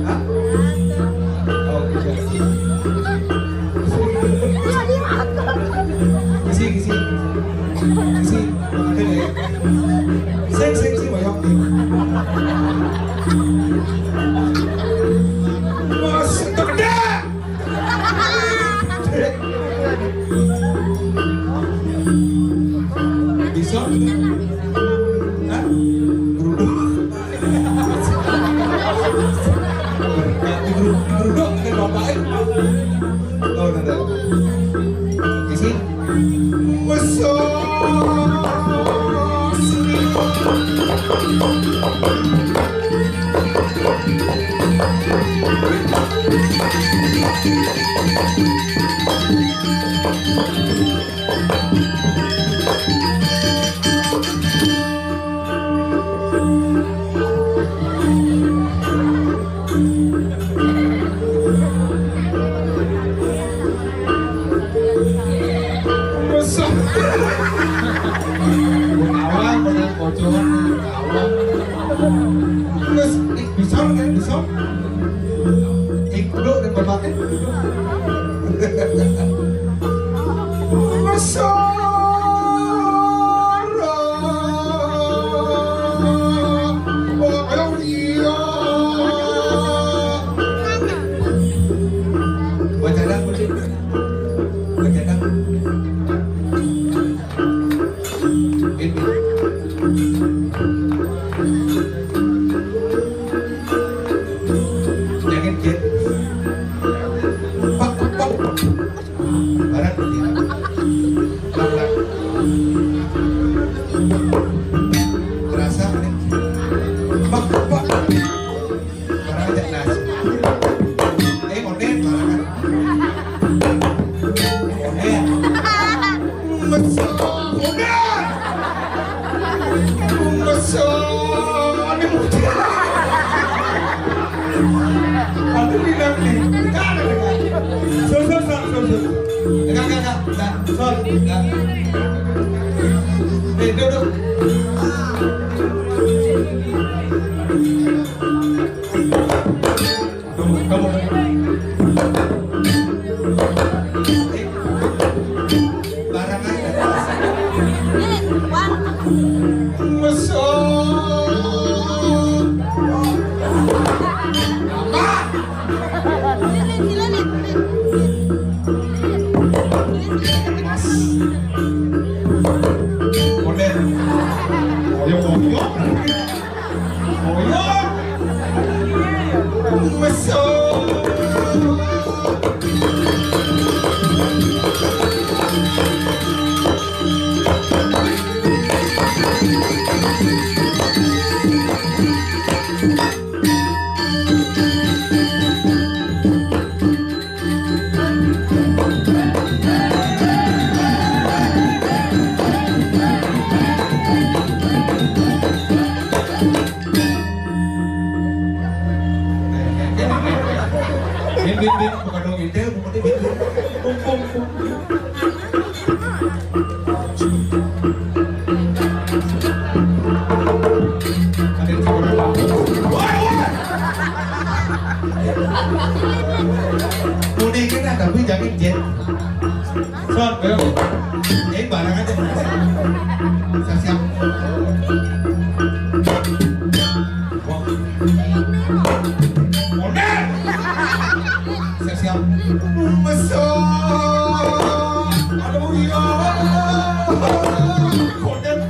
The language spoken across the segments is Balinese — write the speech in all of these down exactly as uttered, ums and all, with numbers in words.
Hah? Oh, iya. Isi, isi. Isi. Ada nggak ya? Sing, sing, sing, banyak. Mas, gede. Bisa? Hah? Geruduk. Geruduk, geruduk, kan bapaknya. Oh, udah, udah. Isi. Mesum. Awang, bener, bocor, awang. Terus, eh, bisa, kan, bisa. Eh, duduk, dan bapaknya. Mesra. Wah, ayo, iya. Baca dah, Kucing. Baca dah. Ini. Jangan, Jet. Pak, pak, pak. Barang dia. Pelan-pelan. Terasa, nih. Pak, pak, pak. Barang aja nasi. Eh, modern, barang kan. Modern. Mesra. Modern. Mesra. Ini modern. Aku bilang nih, enggak ada dengar. Sosok, sosok, sosok. Enggak, enggak, enggak, enggak. Sorry, enggak. Eh, duduk. Kamu, kamu. Eh, barang aja. Mesum. Apa? Modern. Koyo, koyo. Koyo. Mesum. Bin, bin, bin, bukan dong intel, bukan intel. Pung, pung, pung. Ada yang coba. Woi, woi. Kuning kan, tapi jangan, Jet. Son, ayo. Jadi barang aja. Siap, siap. Wah. Modern. Siap, siap. Mesum. Aduh, iya. Modern.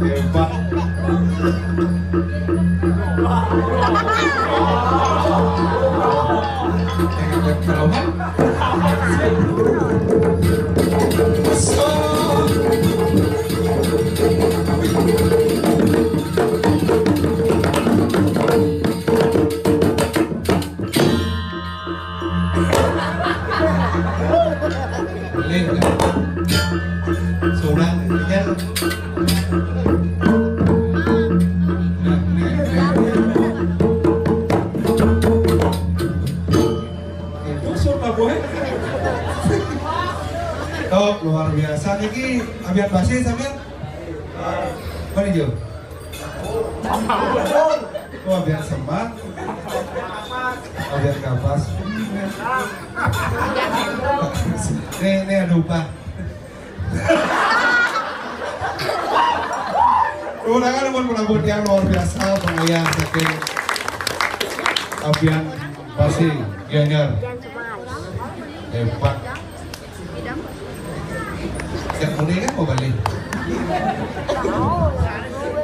Hebat. Sudah Top, luar biasa. Niki Abian Basi sampean? Mana Jo? Oh, Abian Semak. Abian Kapas. Nih, nih ada upah. Kemenangan pun melambut yang luar biasa, pengayah saking Abian Basi Gianyar. Hebat. Yang muni kan mau balik.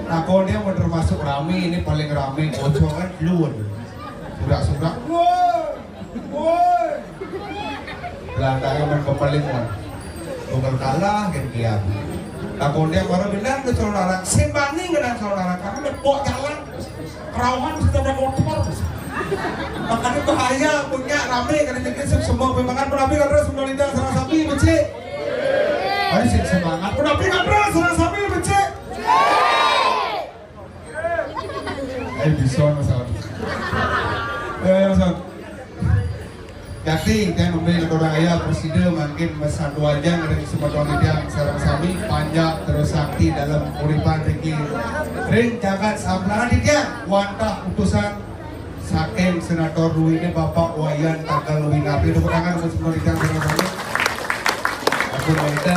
Nah, kalau dia mau termasuk rame, ini paling rame, kocok kan, lu. Surak-surak. Woi. Woi. Belanda yang main pemaling, man. Bukan kalah, kan dia. Nah, kalau dia baru bilang ke saudara, sembani dengan saudara, karena ada pok jalan. Kerauhan sudah ada motor. Makanya bahaya, punya rame, karena mikir semua pembangan penapi kan terus menolak sarang sapi, becik. Ayo sih semangat, penapi kan terus sarang sapi, becik. Eh, bisa, Mas Audi. Ya, ya, Mas Audi. Jadi, dan memberi orang ayah presiden mungkin mesatu aja ngering semeton titiang sareng sami panjak terus sakti dalam uripan riki. Ring jagat samplangan titiang wantah utusan saking senator Rui ini Bapak Wayan Tagal Winardi. Tepuk tangan untuk semeton titiang sareng sami. Aku wanita.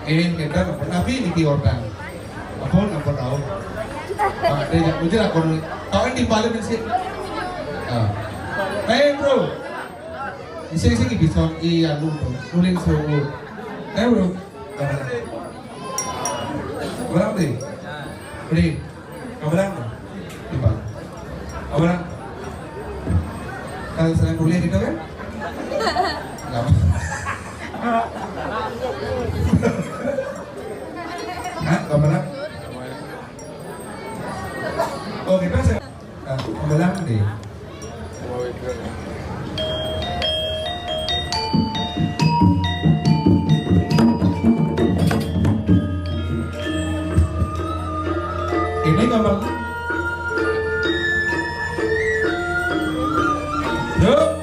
Eh, kita tapi niki orang. Ampun, ampun, tahu. Pak, dia jangan bujur, ampun. Tahu ini balik sih. Ah. Eh, bro. Isi, isi bisa, iya, lu, bro. Nuling suruh. Eh, bro. Berapa nih? Beri. Kamu bilang? Tiba. Kamu bilang? Kalau selain kuliah gitu kan? Enggak. Hah? Kamu bilang? Oh, kita se-, ah, kamu bilang deh. Ini ngomong. Yuk.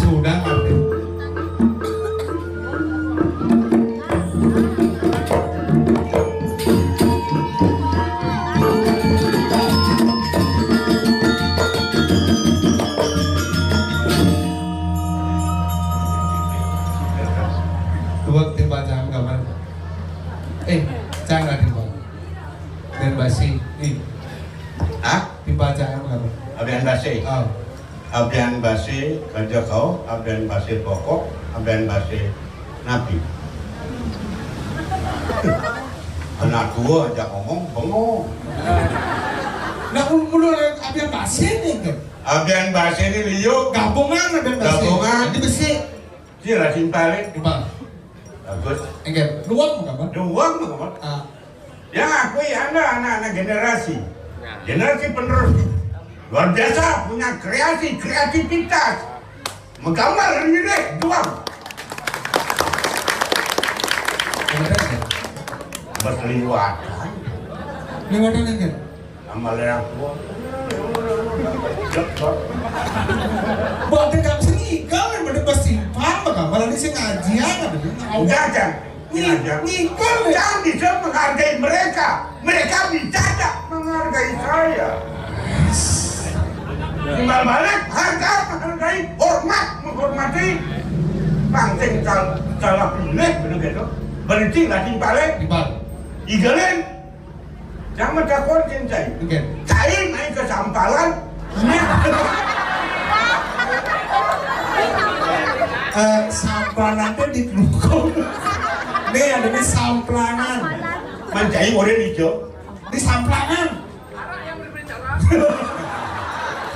Sudah, Ardi. Dua timbal jangan kawan. Eh, jangan timbal. Dan basi. Nih. Hah? Timbal jangan kawan. Abian basi. Oh. Abian basi kerja kau, abian basi pokok, abian basi nabi. Anak tua aja ngomong bengong. Nah, mulu-mulu abian basi nih kan. Abian basi ini liu. Gabungan abian basi. Gabungan. Di besi. Dia rajin paling. Di bang. Bagus. Enggak. Luang apa? Luang apa? Ah. Yang aku ya anda anak-anak generasi. Generasi penerus. Luar biasa punya kreasi, kreativitas. Menggambar lirik doang. Bener ya? Berliwatan. Liwatan enggak? Sama yang tua. Jebak. Mbok, tidak sing igal, yang bener pas simpang, maka malah ini sing ngajian, ada yang tahu. Enggak, Jang. Ngi-, ngikel. Jangan bisa menghargai mereka. Mereka bisa tak menghargai saya. Timbal balik, harga menghargai, hormat menghormati. Pancing sal-, salah pilih, bener gitu. Berhenti lagi balik. Timbal. Igelin. Jangan takut, Cing, cai. Oke. Cai naik ke sampalan. Ini. Eh, samplanan tuh di Klungkung. Nih, ada di Samplangan. Mancai orang hijau. Di Samplangan.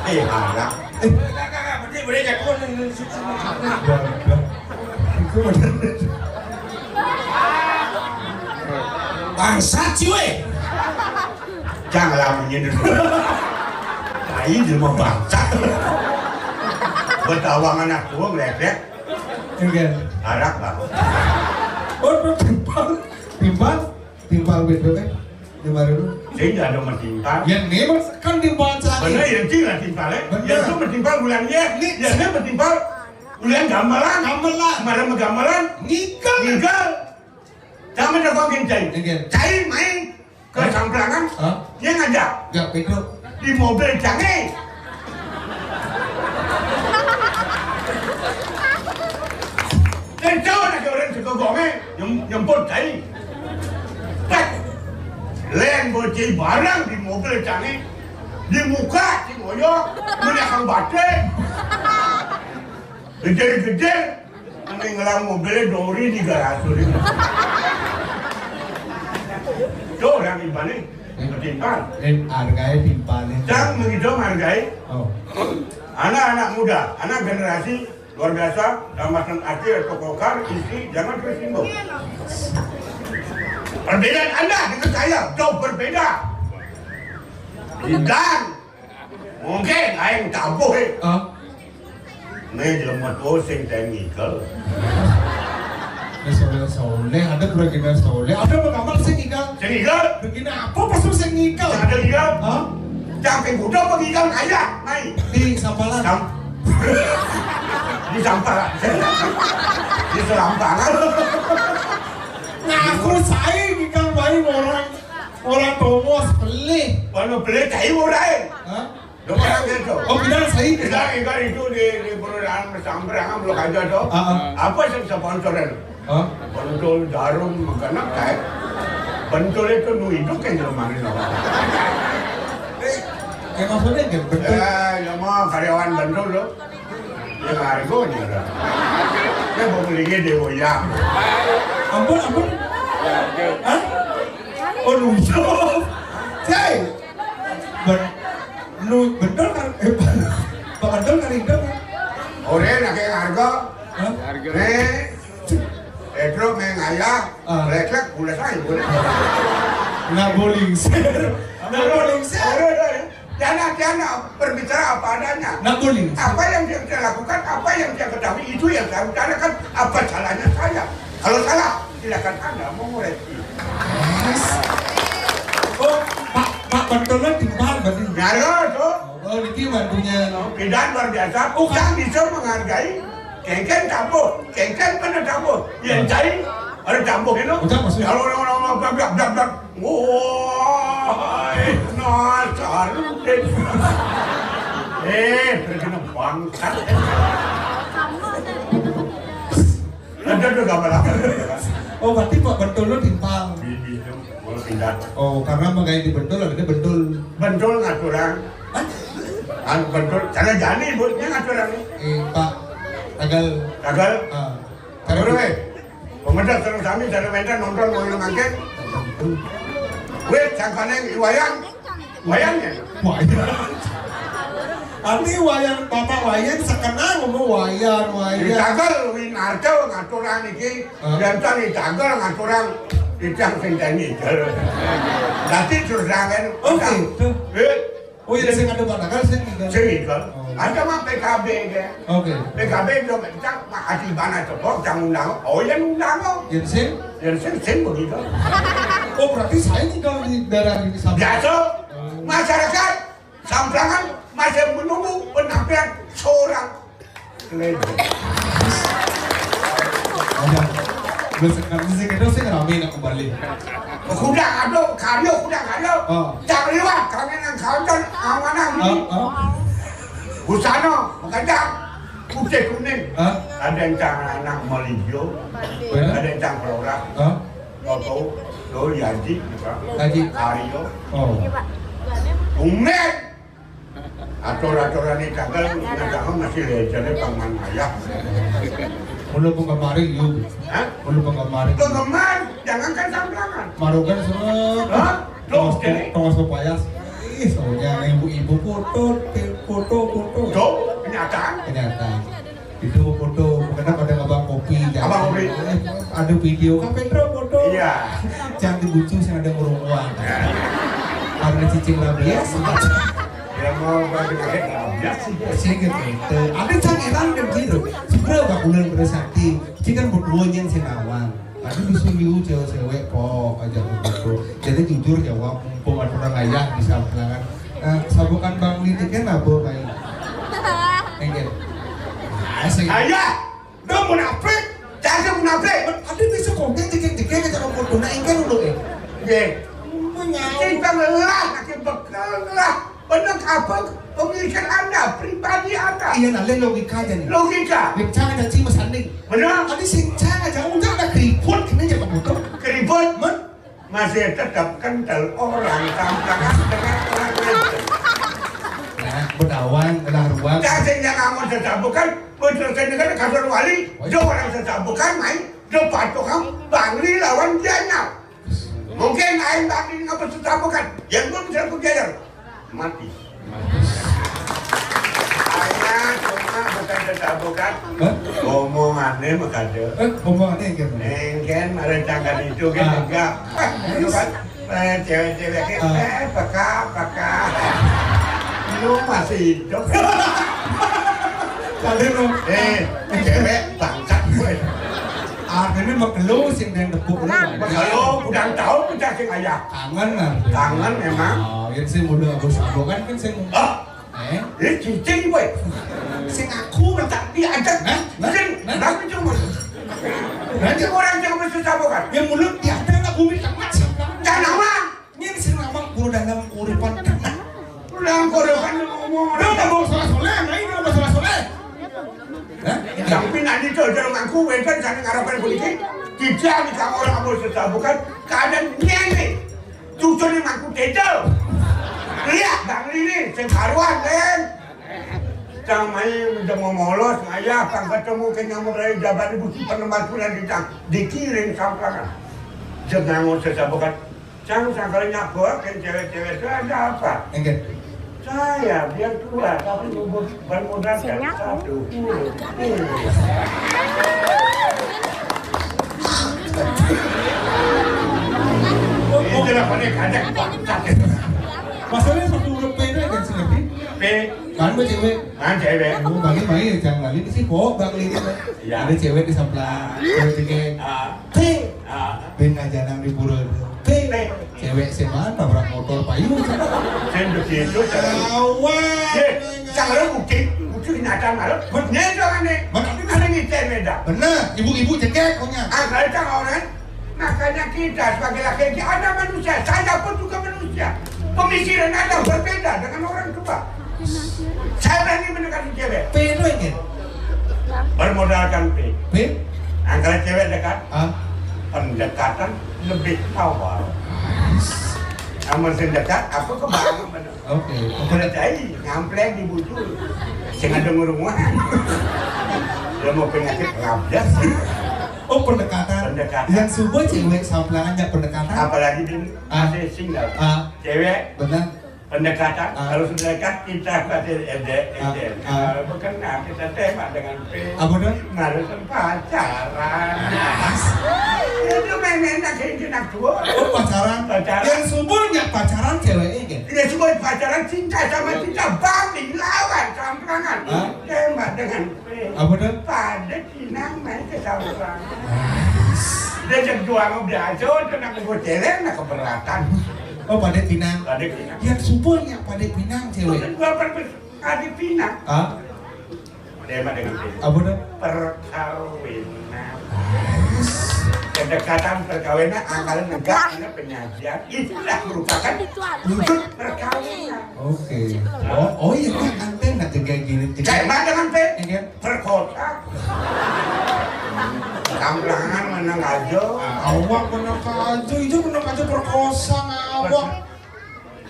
Eh, arak. Eh, kakak, kakak, bener, bener, kakak, bener, bener, suci, suci. Itu bener. Bangsat sih, weh. Jangan lah menyindir. Tai di rumah bangsat. Betawangan aku ngeledek. Enggak. Arak, Bang. Oh, timpal, timpal, timpal begitu kan? Di mana lu? Saya nggak ada mentimpal. Ya, memang kan timpal cari. Bener, ya, sih lah timpal, ya. Bener. Ya, itu mentimpal bulannya. Nih, ya, saya mentimpal bulan gamelan. Gamelan. Kemarin gamelan. Ngikel. Ngikel. Sama ada kau cai. Ngikel. Cai main ke Samplangan. Hah? Dia ngajak. Nggak, Pedro. Di mobil canggih. Dan jauh lagi orang segogongnya nyem-, nyemput cai. Tek. Len bocil barang di mobil canggih. Di muka, si ngoyo, menyakang batin. Gede-gede, ini ngelang mobilnya dori di garasi. Tuh, orang ibanih, ketimpal. Eh, harganya timpalnya. Cang, begitu menghargai. Oh. Anak-anak muda, anak generasi luar biasa, Ramadan Acil, Tokokar, isi, jangan tersinggung. Perbedaan Anda dengan saya, jauh berbeda. Dan mungkin aing tabuh, eh. Hah? Nih, jelema tuh sing teh ngikel. Ini soleh, soleh, ada program soleh, ada apa kamar sing ngikel? Sing ngikel? Begini apa pas lu sing ngikel? Ada ngikel? Hah? Capek kuda apa ngikel kaya? Mai. Di Sampalan. Sam-, di Sampalan. Di Serampangan. Ngaku saya ngikel bae orang, orang tongos beli. Kalau beli cai murah, eh. Hah? Lo pernah gitu? Oh, bilang saya. Kita, kita itu di, di perusahaan Sambrang, belum aja tuh. Ah, ah. Apa sih bisa sponsoran? Hah? Bentul jarum, makanan, kayak bentul itu nu hidup kan, jelema ini, loh. Eh, maksudnya kan bentul? Ya, ya mau karyawan bentul, loh. Ya, harganya, loh. Ya, mau belinya di Woyang. Ampun, ampun. Hah? Oh, nunjuk. Cai. Ben-, nu-, bener kan? Eh, Pak Betul kan hidup kan? Ore, nak kayak harga. Hah? Nih. Pedro main ayah. Ah. Lek-lek, boleh saya, boleh. Nah, bowling. Nah, bowling. Ore, ore. Tiana, Tiana, berbicara apa adanya. Nah, bowling. Apa yang dia, dia lakukan, apa yang dia ketahui, itu yang saya utarakan. Apa salahnya saya? Kalau salah, silakan Anda mengoreksi. Yes. Oh, Pak, Pak Bentolnya timpal berarti. Nyaro, tuh. Oh, ini bantunya. Pidan luar biasa. Bukan bisa menghargai. Kengkeng campur. Kengkeng mana campur? Yang cai ada campur itu. Ucap maksudnya? Kalau orang, orang, orang, blak, blak, blak, blak. Woi, Nasarudin. Eh, terkena bangsat. Ada tuh gambar apa? Oh, berarti Pak Bentul lu timpal. Di, di, di, mau pindah. Oh, karena makanya di Bentul, ada Bentul. Bentul ngaturang. Hah? Anu Bentul, cara jani, Bu, dia ngaturang. Eh, Pak, tagal. Tagal? Ah. Tagal, eh. Pemedas terus kami, cara main nonton, mau yang makan. Weh, sangkane Iwayan. Wayan ya? Wayan. Arti Wayan, Bapak Wayan sekenal ngomong Wayan, Wayan. Ditagel Winarto ngaturang iki, hah? Jantan ditagel ngaturang titang sing teni. Dadi terus rangen. Oke, tuh. Eh. Oh iya, sing ada Pak Tagal, sing ngikel. Sing ngikel. Oh. Ada mah P K B, ya. Oke. P K B belum kencang, Pak Adi mana cepok, jangan undang. Oh, yang undang, oh. Yang sing? Yang sing, sing begitu. Oh, berarti saya tinggal di daerah ini sama. Biasa. Oh. Masyarakat Samplangan masih menunggu penampilan seorang Kelebu. Ada. Terus kan sing itu sing rame nak kembali. Kuda ada, karyo kuda ada. Oh. Cak liwat, kami nang kantor, amanah. Oh, oh. Busana, makanya putih kuning. Hah? Ada yang cang anak Malijo, ya? Ada yang cang Kelora. Hah? Toto, Dul, Yaji, Haji. Aryo. Oh. Umet. Atur-aturan ini gagal, ngadahong masih lejané pangman ayah. Mula penggemar yuk. Hah? Mula penggemar. Penggemar, jangankan Samplangan. Marogan semua. Hah? Tuh, jadi. Tongos payas. Ih, soalnya ibu-ibu foto, foto, foto. Tuh, kenyataan. Kenyataan. Itu foto, kenapa ada abang kopi, jangan. Abang kopi. Eh, ada video, Kak Pedro foto. Iya. Cantik lucu, sing ada ngurung uang. Karena cicing rabies. Ya mau bagi pakai rabies sih. Sing gitu. Ada cang eran kan gitu. Sebenarnya bakulan bersakti. Cing kan berdua nyen sing nawang. Tapi bisa liu cewek-cewek kok aja begitu. Jadi jujur jawab, mumpung ada orang ayah di Samplangan. Nah, sabukan Bang Liti kan apa, Bang? Enggak. Asik. Ayah, udah munafik. Jangan munafik. Ada bisa konten dikit-dikit aja kamu foto. Nah, enggak dulu, eh. Iya. Menyau. Kita lelah, kita bekel lah. Bener apa? Pemikiran Anda, pribadi Anda. Iya, nah, lain logika aja nih. Logika. Lip cang aja sih, Mas Anding. Bener. Tadi sing cang aja, udah ada keriput, kena aja kamu tuh. Keriput? Men? Masih tetap kental orang Samplangan dengan orang lain. Nah, bedawang, belah ruang. Dah, sing yang ngomong tetap bukan, betul saya dengar kasar wali, dia orang tetap bukan, main, dia patung kamu, Bangli lawan Diana. Mungkin aing bakal ngapa tetap bukan, yang belum bisa kujajar. Mati. Hanya cuma bukan tetap bukan. Hah? Omongannya makanya. Eh, omongannya gitu. Engken ada cangkan itu kan Ah. enggak. Ah, Itu kan eh, cewek-cewek Ah. eh peka peka. Lu masih hidup. Tadi lu Eh, cewek bangkat gue. Artinya mah lu sing dan tepuk lu. Nah, kalau udah tahu udah sing ayah. Kangen lah. Kangen memang. Oh, itu sih muda Agus Abo kan kan sing Ah, Eh? eh, cicing gue. Sing aku minta diajak. Hah? Nah, Sing, nah. Tapi cuma. Nanti orang yang masuk sabokan. Ya mulut dia ada lah bumi tengah sama. Jangan nama. Ini sing nama guru dalam kuripan tengah. Udah kodokan ngomong. Lu nggak mau salah soleh, nah ini nggak mau salah soleh. Hah? Tapi nanti tuh jangan ngaku, wénten sana ngarapan politik. Tidak nih kamu orang mau sabokan. Keadaan ini. Cucur ni mangku tetel. Lihat Bang Lili, sing karuan, Lin. Cang main udah mau molos, ngayah, pang ketemu ke nyamuk raya jaban ibu si penempat bulan di cang. Dikiring Samplangan. Jangan ngomong sesabukan. Cang sangkal nyabok, kan cewek-cewek itu ada apa? Enggak. Saya biar tua, tapi umur ban modal Sinyal. Satu. Itu lah paling ada bangsat. Masalahnya satu huruf P itu kan sih, P. Kan buat cewek. Kan cewek. Oh, bagi baik, jangan lagi sih, kok, bang Lili. Iya. Ada cewek di sebelah, cewek tiga. Ah. P. Ah. P ngajanang di pura itu. P. P. Cewek sih mana, tabrak motor payu. Kan begitu, cara. Awal. Ye, cara bukti, bukti kenyataan, malu. Bener, jangan nih. Mana? Ada ngicen, beda. Bener, ibu-ibu jegek punya. Ah, kalau orang Makanya kita sebagai laki-laki ada manusia, saya pun juga manusia. Pemikiran ada berbeda dengan orang tua. Saya berani mendekati cewek. P itu ini. Bermodalkan P. P? Angkara cewek dekat. Ah. Pendekatan lebih awal. Namun sing dekat, apa kebangun bener. Oke. Udah cai, ngampleng di bucu. Sing ada ngurungan. Dia mau penyakit rabies. Oh, pendekatan. Pendekatan. Yang subuh cewek Samplangan ya pendekatan. Apalagi di Ah. Masih single. Ah. Cewek. Benar. Pendekatan. Ah. Kalau sudah dekat kita berarti L D R, Ah. L D R. Ah. Kalau berkenan kita tembak dengan P. Apa tuh? Harus pacaran. Itu main-main nak kayak nak tua. Oh, pacaran. Pacaran. Yang subuhnya pacaran ceweknya kan? Dia subuh pacaran cinta sama cinta, bang dilawan Samplangan. Ah. Tembak dengan P. Apa tuh? Pada Pinang main ke Samplangan. Dia cek jual mau belajar, kena kubur celeng, nah keberatan. Oh, pada Pinang. Pada Pinang. Yang subuhnya pada Pinang cewek. Bukan dua per pada Pinang. Ah? Dia mah dengan Pinang. Apa tuh? Perkawinan. Kedekatan perkawinan angkal negak, ini penyajian. Itulah merupakan wujud perkawinan. Oke. Oh, oh iya, kan anten nak jaga gini. Kayak mana dengan P? Iya. Perkosa. Samplangan menang aja. Ah, awak menang aja, itu menang aja perkosa ngawak.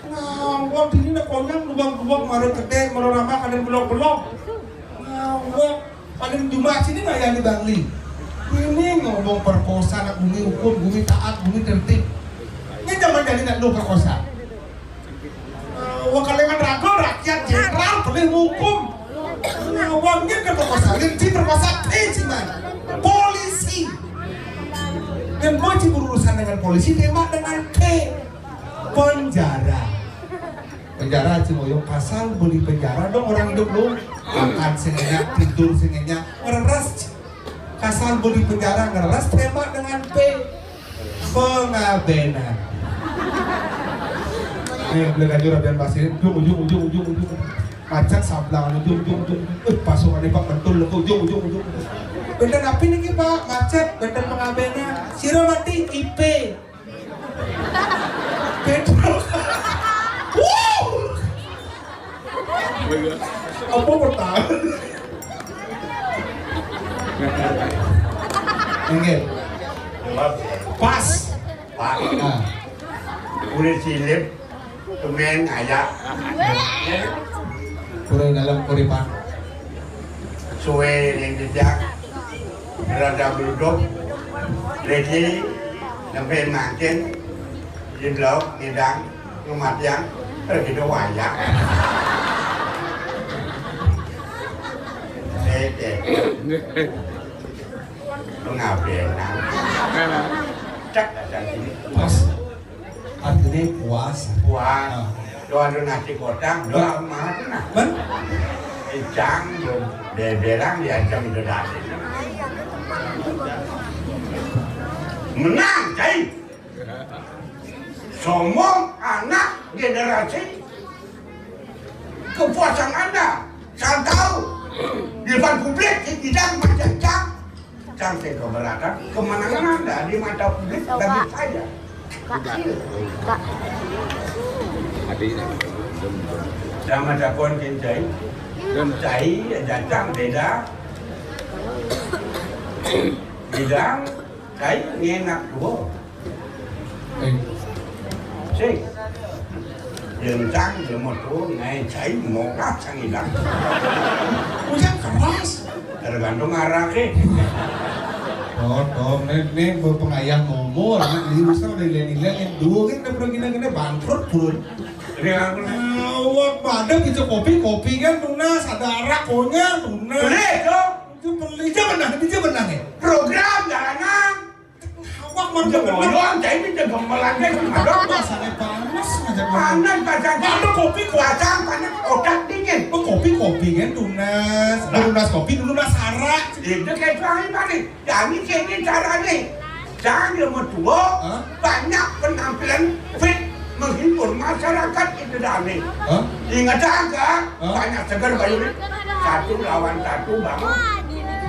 Ngawak dini nak konyang lubang-lubang mara gedé, mara ramah kadén belok-belok. Ngawak paling cuma sini ngayani Bangli. Ini ngomong perkosa nak bumi hukum, bumi taat, bumi tertib. Ini zaman jadi nak lu perkosa. Wong kalengan raga rakyat jenderal boleh hukum. Wong ini ke perkosa, ini diperkosa, eh, cuman polisi. Dan mau urusan dengan polisi, tembak dengan P. Penjara. Penjara, Cimoyong, pasal beli penjara dong orang hidup lu. Makan sing enak, tidur sing enak, ngeres. Kasal beli penjara, ngeres, tembak dengan P. Pengabénan. Eh, boleh kajur abian pasir, ujung, ujung, ujung, ujung, ujung. Macet sablang, ujung, ujung, ujung. Eh, pasukan Pak betul, ujung, ujung, ujung. Benten apa nih, Pak? Macet, benten Pengabénan. Sira mati I P. Petrol. Wuh. Apa pertahanan? Enggak. Pas. Pak. Nah. Kulit silip, kemen ayak. Kurang dalam kuripan. Suwe ning jejak, rada gluduk, lagi nembe mangkin, jeblok, ngidang, ngematian, pergi do wayang. Sete. Pengabénan. Cek aja sini. Pas. Artinya puas. Puas. Ah. Doa lu nasi kotak, doa mana? Ben? Ijang yo beberang diajang itu dasi. Menang, cai. Somong anak generasi kepuasan Anda. Saya tahu di depan publik di bidang macam-macam. Sampai keberatan, kemenangan Anda di mata publik bagi saya kecil. Sama Japon Kincai, Cai, Jatang beda. Bidang, Cai ngenak dua. Eh. Sing. Yang cang, yang mau turun, naik cai, mau kah, cang hilang. Udah keras. Tergantung arah ke. Oh, oh, ini, ini berpengayah ngomong, anak ini masa udah nilai-nilai yang dua kan udah pernah gini-gini bangkrut pun. Awak pada bisa kopi, kopi kan tunas, ada arak konya tunas. Boleh dong. Itu beli aja benar, itu aja benar ya. Program jalanan. Awak mau jaga doang, jadi jaga melanda. Aduh, masane panas ngajak panas, panas. Ada kopi, kopi. Pasang panas, otak dingin. Oh, kopi, kopi kan tunas. Nah. Tunas kopi dulu mas arak. Itu kayak tuang ini. Jadi kene carane. Jangan dia metua, hah? Banyak penampilan fit menghibur masyarakat itu dane. Hah? Ingat kan? Hah? Banyak seger bayu ni. Satu lawan satu bangun.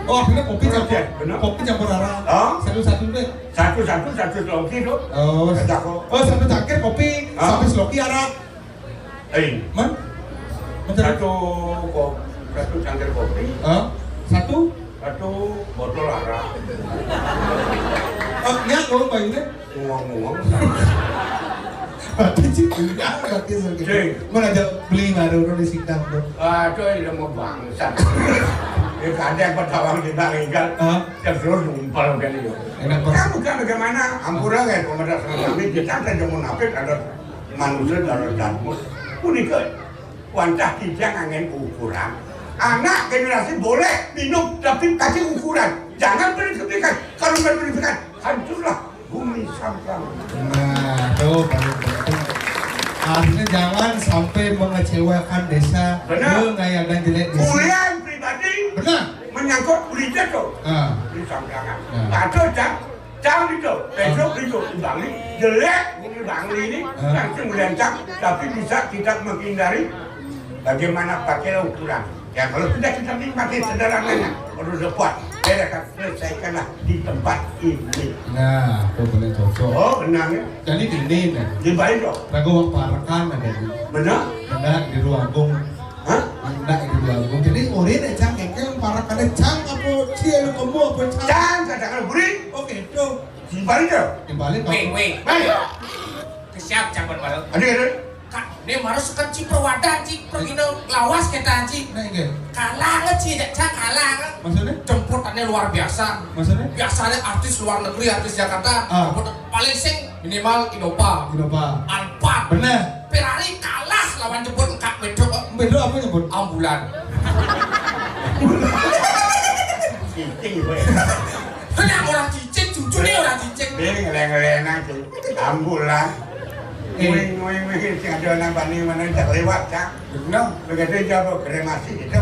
Oh, akhirnya kopi campur, benar. Kopi campur arak. Hah? Satu-satu deh. Satu-satu, satu seloki tu. Oh, kata aku. Oh, satu cangkir kopi, hah? Satu seloki arak. Eh. Man? Satu kop, satu cangkir kopi. Hah? Satu? Satu botol arak. Oh, ya, oh, Pak Yunus. Ngomong-ngomong. Berarti sih enggak, berarti sih. Cing. Mana aja beli baru di Sintang tu. Aduh, ini mau bangsat. Ya, kadang petawang kita tinggal. Hah? Terus numpal kan itu. Enak banget. Kamu kan bagaimana? Ampura kan, pemerintah sama kami, kita kan cuma nafit ada manusia dalam dapur. Punika wantah kita ngangen ukuran. Anak generasi boleh minum, tapi kasih ukuran. Jangan berlebihan. Kalau berlebihan, hancurlah bumi Sampang. Nah, tu paling penting. Artinya jangan sampai mengecewakan desa. Benar. Mengayalkan jelek desa. Kuliah pribadi. Benar. Menyangkut kuliah tu. Ah. Di Sampang. Ah. Patut tak? Cang itu, besok itu, Bangli, jelek, ini Bangli ini, ah, kan kemudian cang, tapi bisa kita menghindari bagaimana pakai ukuran. Ya, kalau sudah kita nikmati sederhananya, kalau sudah puas, bereskan, selesaikanlah di tempat ini. Nah, tu boleh cocok. Oh, benar ya? Jadi gini, nah. Di balik tu. Ragu uang parakan ada di. Benar? Benar, di Ruagung. Hah? Ndak itu lagu. Jadi murid cang kekel para kada cang apa cia lu kemu apa cang. Cang kata kalau murid. Oke, tu. Timbal itu. Timbal itu. Weh, weh. Baik. Kesiap cang berbaru. Ada ada. Kak, Nek marang seken ci perwadan, ci perwira lawas kita, ci. Nek nggih. Kalah, ci, nek cang kalah. Maksudnya? Jemputane luar biasa. Maksudnya? Biasanya artis luar negeri, artis Jakarta, ah, jemput paling sing minimal Innova. Innova. Alphard. Bener. Ferrari kalah lawan jemput engkak wedok kok. Wedok apa jemput? Ambulan. Cicing, weh. Kena orang cicing, cucu nih orang cicing. Dia ngeleng-ngeleng aja. Ambulan. Eh. Wing, wing, wing, sing ada nang bani mana tak lewat, Cak. Bener. Begitu jawab kremasi gitu.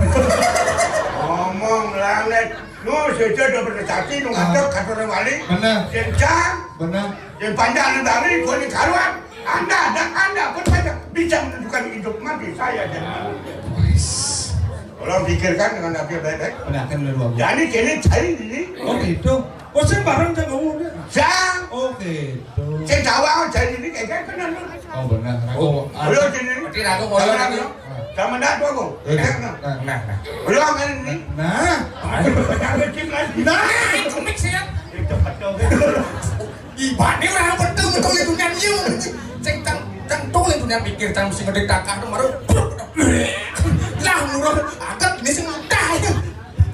Ngomong lanet. Nu sejo do berkecati, nu ngadeg, ah, kata orang wali. Bener. Sing cang. Bener. Yang panjang dari, kau ini karuan. Anda dan Anda pun saja bisa menentukan hidup mati saya dan Anda. Wis. Tolong pikirkan dengan hati yang baik-baik. Bener, kan udah dua bulan. Jadi, kene cari ini. Oh, gitu. Oh, saya bareng sama kamu, ya? Sang. Oh, gitu. Sing tawa cari ini kayak gini, bener, bener. Oh, bener. Aku, oh, ayo, sini. Berarti aku kalau lagi. Sama dah tuh aku. Iya. Nah, nah. Nah, nah. Ulang kan ini. Nah. Ayo, bener, Kim, lagi. Nah, komik sih, ya. Cepet dong. Ibane ora betul, betul itu nyanyi. Sing cang, cang tuh itu nyanyi mikir, cang mesti ngedek takah tuh, baru. Lah, murah. Agak ini sing mudah ya.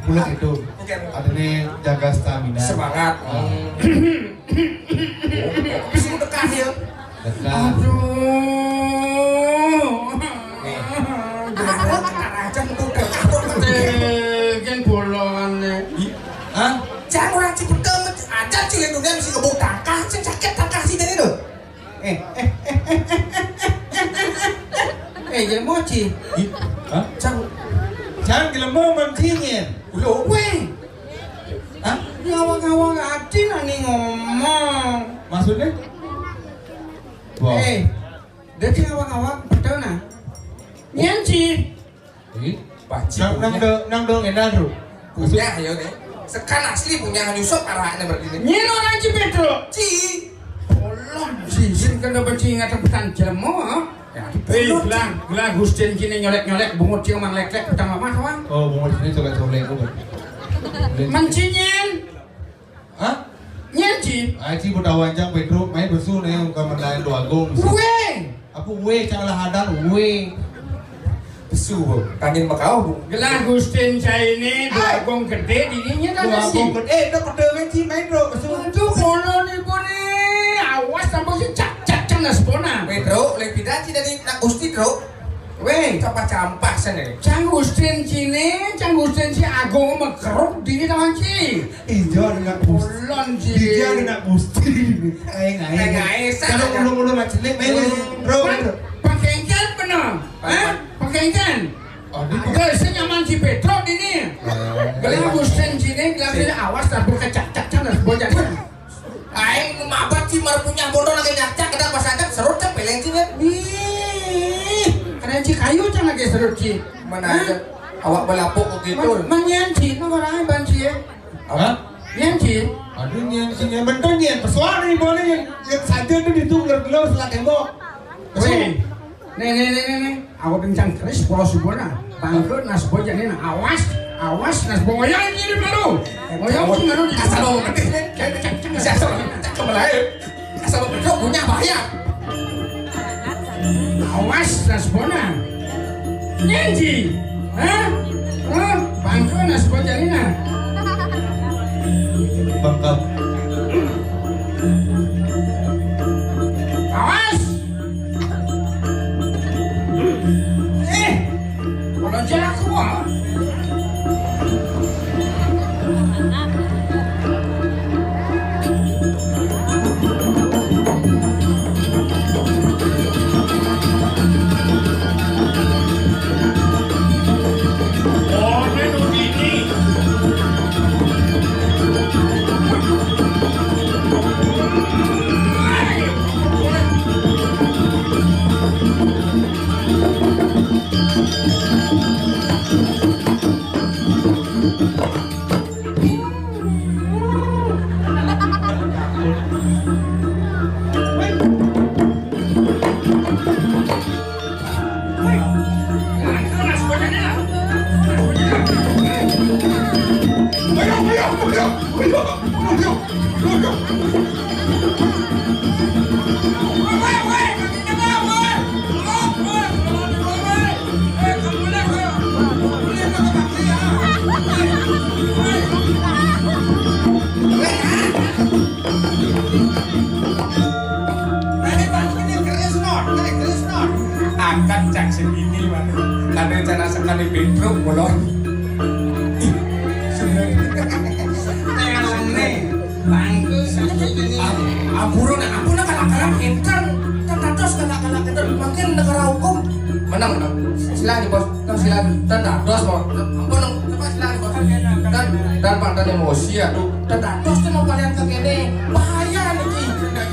Pulang itu. Oke. Ada nih jaga stamina. Semangat. Ah. Hmm. Bisa udah kahil. Dekat. Aduh. Nih. Aku aja tuh, aku aja. Eh, kan bolongan nih. Hah? Jangan orang Cipete aja, cilik dunia mesti ngebuk tangkah, sing sakit tangkah sih dari itu. Eh, eh, eh, eh, eh, eh, eh, eh, jelema, Ci. Ih, hah? Cang. Cang jelema mancingin. Lho, weh. Hah? Ngawang-ngawang ati nani ngomong. Maksudnya? Wah. Eh, dadi ngawang-ngawang betul nah. Nyen, Ci. Ih, Pak Ci nang, nang punya. Do, nang do ngene, Bro. Punya ya, nih. Sekan asli punya nyusup arahnya berarti ini. Nyen orang Cipetro. Ci. Polon, Ci. Sing kena benci ingat pesan jelema, ha? Ya, eh, polon, gelah, Ci. Gelah Gustin kini nyolek-nyolek, bungut Ci mang lek-lek, petang lemah, wang. Oh, bungut sini colek-colek, oh. Mencinyen. Hah? Nyen, Ci. Ai, Ci, budak wancang Pedro, main besu nih, bukan mendain doa gong. Weh. Aku weh, cang lah hadan, weh. Besu, Bu. Kangin Makau, Bu. Gelah Gustin saya ini, doa gong gede, dininya tak ada sih. Doa gong gede, eh, udah gede kan, Ci, main, Bro. Besu. Aduh, kolon ibu nih. Awas sampai si cak, cak, cak, nas bona. Pedro, lebih dah, Ci, dari nak Gusti, Bro. Weh, campah-campah sana. Cang Gustin sini, Cang Gustin si Agung mekeruk dini taman ci. Ijo ada nak Gusti. Ulon ci. Ijo ada nak Gusti. Aing, aing. Aing, aing, sa-, kalau ulun-ulun macelik, main, hmm, bro, bro. Pakengken bener. Hah? Pakengken. Aduh. Geus nyaman si Petro dini. Eh. Gelah Gustin sini, gelah sini awas lah, berkecak-cak, cang, dan sebagainya. Aing memabat si marpunyah bondo lagi nyacak, kadang pas ajak serut cak peleng ci nya. Ih, kadang ci kayu cang lagi serut ci. Mana ada awak belapuk begitu. Man, man nyen ci, no orang ban ci ya. Hah? Nyen ci. Aduh, nyen ci, nyen bentuk nyen. Pesuara nih boleh nyen. Nyen saja tuh di tuh gelor-gelor setelah tembok. Weh. Nih, nih, nih, nih, nih. Aku kencang keris, polos ibu nah. Bangkrut, nas boja nih, nah. Awas, awas, nas boja ini baru. Boja ini baru. Asal mau ngerti. Cek, cek, cek, cek. Asal, cek, cek, asal mau ngerti, punya bahaya. Awas, nas bona. Nyenji. Hah? Hah? Bangkrut, nas boja ini, nah. Bangkrut. Awas. Eh, kalau jago, ah. Ini pintu, molor. Ih, sudah. Telone, bangku, satu ini. Am-, ampura, ampura, kalak-kalak énten. Ten dados kalak-kalak énten. Mangkin negara hukum. Menang, menang. Silakan, Bos. Ten silakan. Ten dados, Bos. Ampun, coba silakan, Bos. Ten, ten, Bang, ten emosi ya, tuh. Ten dados, ten mau kalian ke kene. Bahaya niki.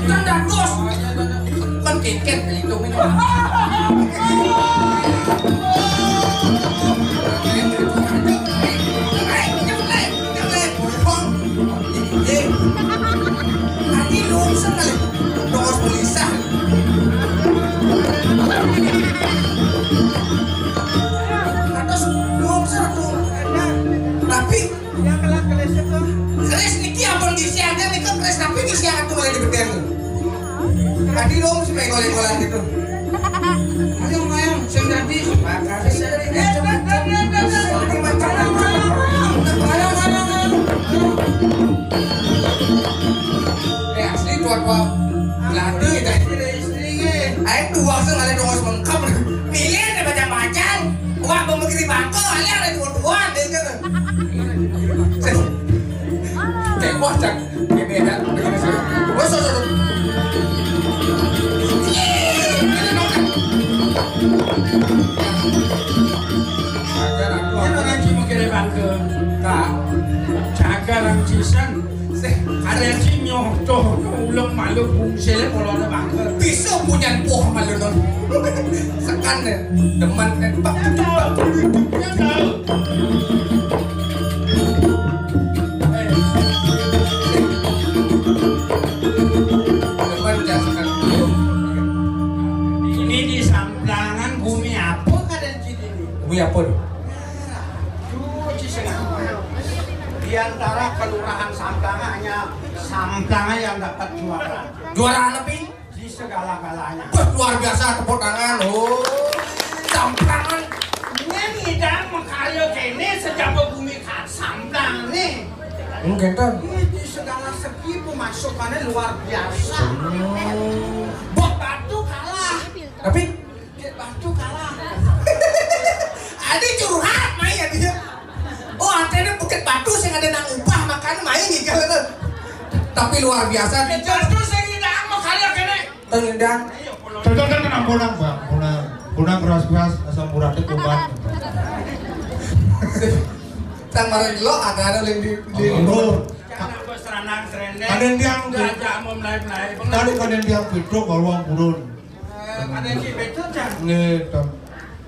Ten dados. Kan kéngkén, hitung ini. Tadi lungsur kali. Tongos pelisah. Terus lungsur tuh. Tapi keris niki ampun disiangan nika, keris tapi disiangan tuh oleh di beten. Tadi dong, si Mego-legolan gitu. Ayo, ayo, sing dadi. Eh, eh, eh, eh, eh, eh. Ayo, ayo, ayo, ayo. Eh, asli tua-tua Belanda itu. Ayo, tua sing ada dongos lengkap. Milih ada macam-macam. Wah, pemikiran bangko, ada tua-tua, deh, gitu. Kayak wah, Cak. Ini ya, begini sih. Wah, so, so, so. Ajar aku, aku ngaji mengkira bangga. Kak, jaga orang sisan. Sih, ada yang sing nyoto, ulung malu, bungsil, kalau ada bangga. Bisa punya poh malu, non. Sekan deh, demen, eh, bak, bak, bak. Ya, tahu. Ini di Samplangan bumi apa kadang sini? Bumi apa tuh? Duh, di sana. Di antara kelurahan Samplangan hanya Samplangan yang dapat juara. Juara apa, Pi? Di segala-galanya. Wah, luar biasa, tepuk tangan. Oh, Samplangan. Ini ngidang makarya kene sejaba bumi ka-, Samplang nih. Hmm, kenten. Ini di segala segi pemasukannya luar biasa. Hmm. Bot batu kalah. Tapi Bukit Batu kalah. Ada curhat, main ya dia. Oh, artinya Bukit Batu sing ada nang upah, makanya main nih kalau tuh. Tapi luar biasa. Bukit Batu sing ngidang makarya kene. Tengindang. Ayo, pulang. Cocok kan, tenang, pulang, Bang. Pulang. Pulang keras-keras, asam uratnya kuman. Tang marang lo ada, ada yang di, di. Oh, jangan bos ranang serendeng. Ada yang diangkut. Udah aja mau mulai-mulai. Tadi ada yang diangkut, dok, kalau uang turun. Eh, ada yang di betul, Cang? Nggih, Ton.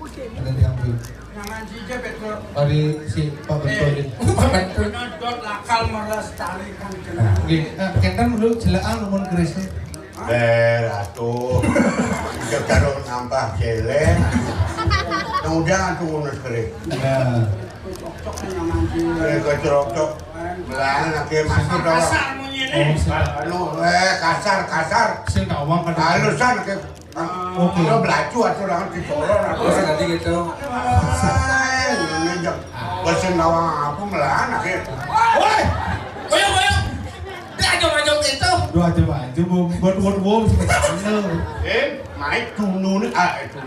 Ada yang diangkut. Nyaman sih, Cang, betul. Tadi si Pak Betul ini. Pak Betul. Nyodot lakal melestarikan. Nggih, eh, kenten dulu jelekan numun kerisnya. Ber, atuh. Jek karo nambah jelek. Nang udah atuh ngono kere. Nah. Kere kecrok-cok. Melahan lagi masuk dong. Kasar munyine. Oh, sing anu, eh, kasar, kasar. Sing tak uang kan. Halusan ke. Oke. Lo belacu atuh orang di Solo, atuh. Oh, sing tadi gitu. Eh, ini jam. Bosen nawang aku melahan akhir. Woi! Koyong, koyong. Dia aja macam itu. Duh, aja maju, Bu. Buat, buat, buat. Eh, naik turun, ah, itu.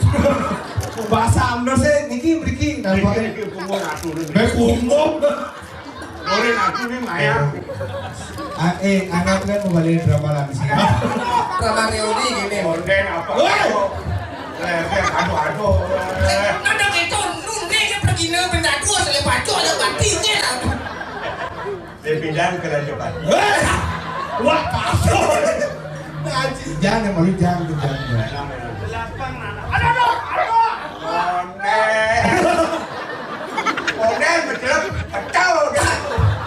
Bahasa Amdo sih, niki mriki, niki, niki, pungung, atuh, niki. Eh, pungung. Nurin aku nih, Maya. Ah, eh, anak kan mau balik drama lansia. Drama reuni gini. Onden apa? Woi! Eh, eh, aduh, aduh. Eh. Nanda itu, nunde ke pergi ne benda dua, selepacu ada batinnya. Dia pindah ke Raja Batu. Eh! Wah, kasar. Jangan, malu jangan, jangan, jangan. Belakang, anak. Aduh, aduh, aduh. Onden. Onden, betul, betul.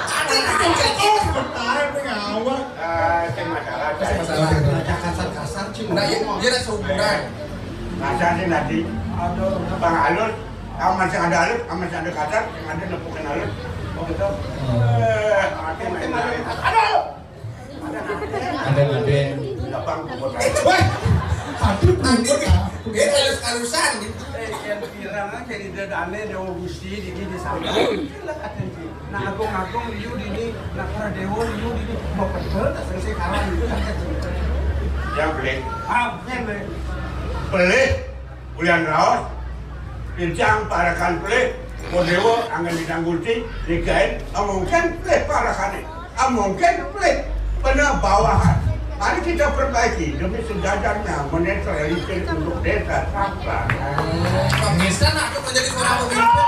Ada, ada, ada. Sementara ini ngawak. Eh, sing masalah, masalah. Kasar-kasar, cing. Nah, iya, dia ada seumuran. Masa sih tadi? Aduh. Bang Alun, kamu masih ada Alun, kamu masih ada kasar, yang ada nepukin Alun. Oh, gitu. Eh, ada main-main. Aduh! Ada ngaden. Gampang, buat saya. Wah! Aduh, takut, ah. Dia halus-halusan, gitu. Eh, yang pirang, ah, jadi dadane Dewa Gusti, di, di sana. Nah, agung-agung liu dini, nah, para dewa liu dini, mau pegel, tak selesai kawan itu, kan, kan. Yang beli. Ah, yang beli. Beli, ulian raos. Bincang parakan pelih, Kodewa anggen ditangguti, digaen, amongken pelih parakané, amongken pelih penabawahan. Mari kita perbaiki demi sejajarnya menetralisir untuk desa Sapran. Bisa nak tuh menjadi seorang pemimpin.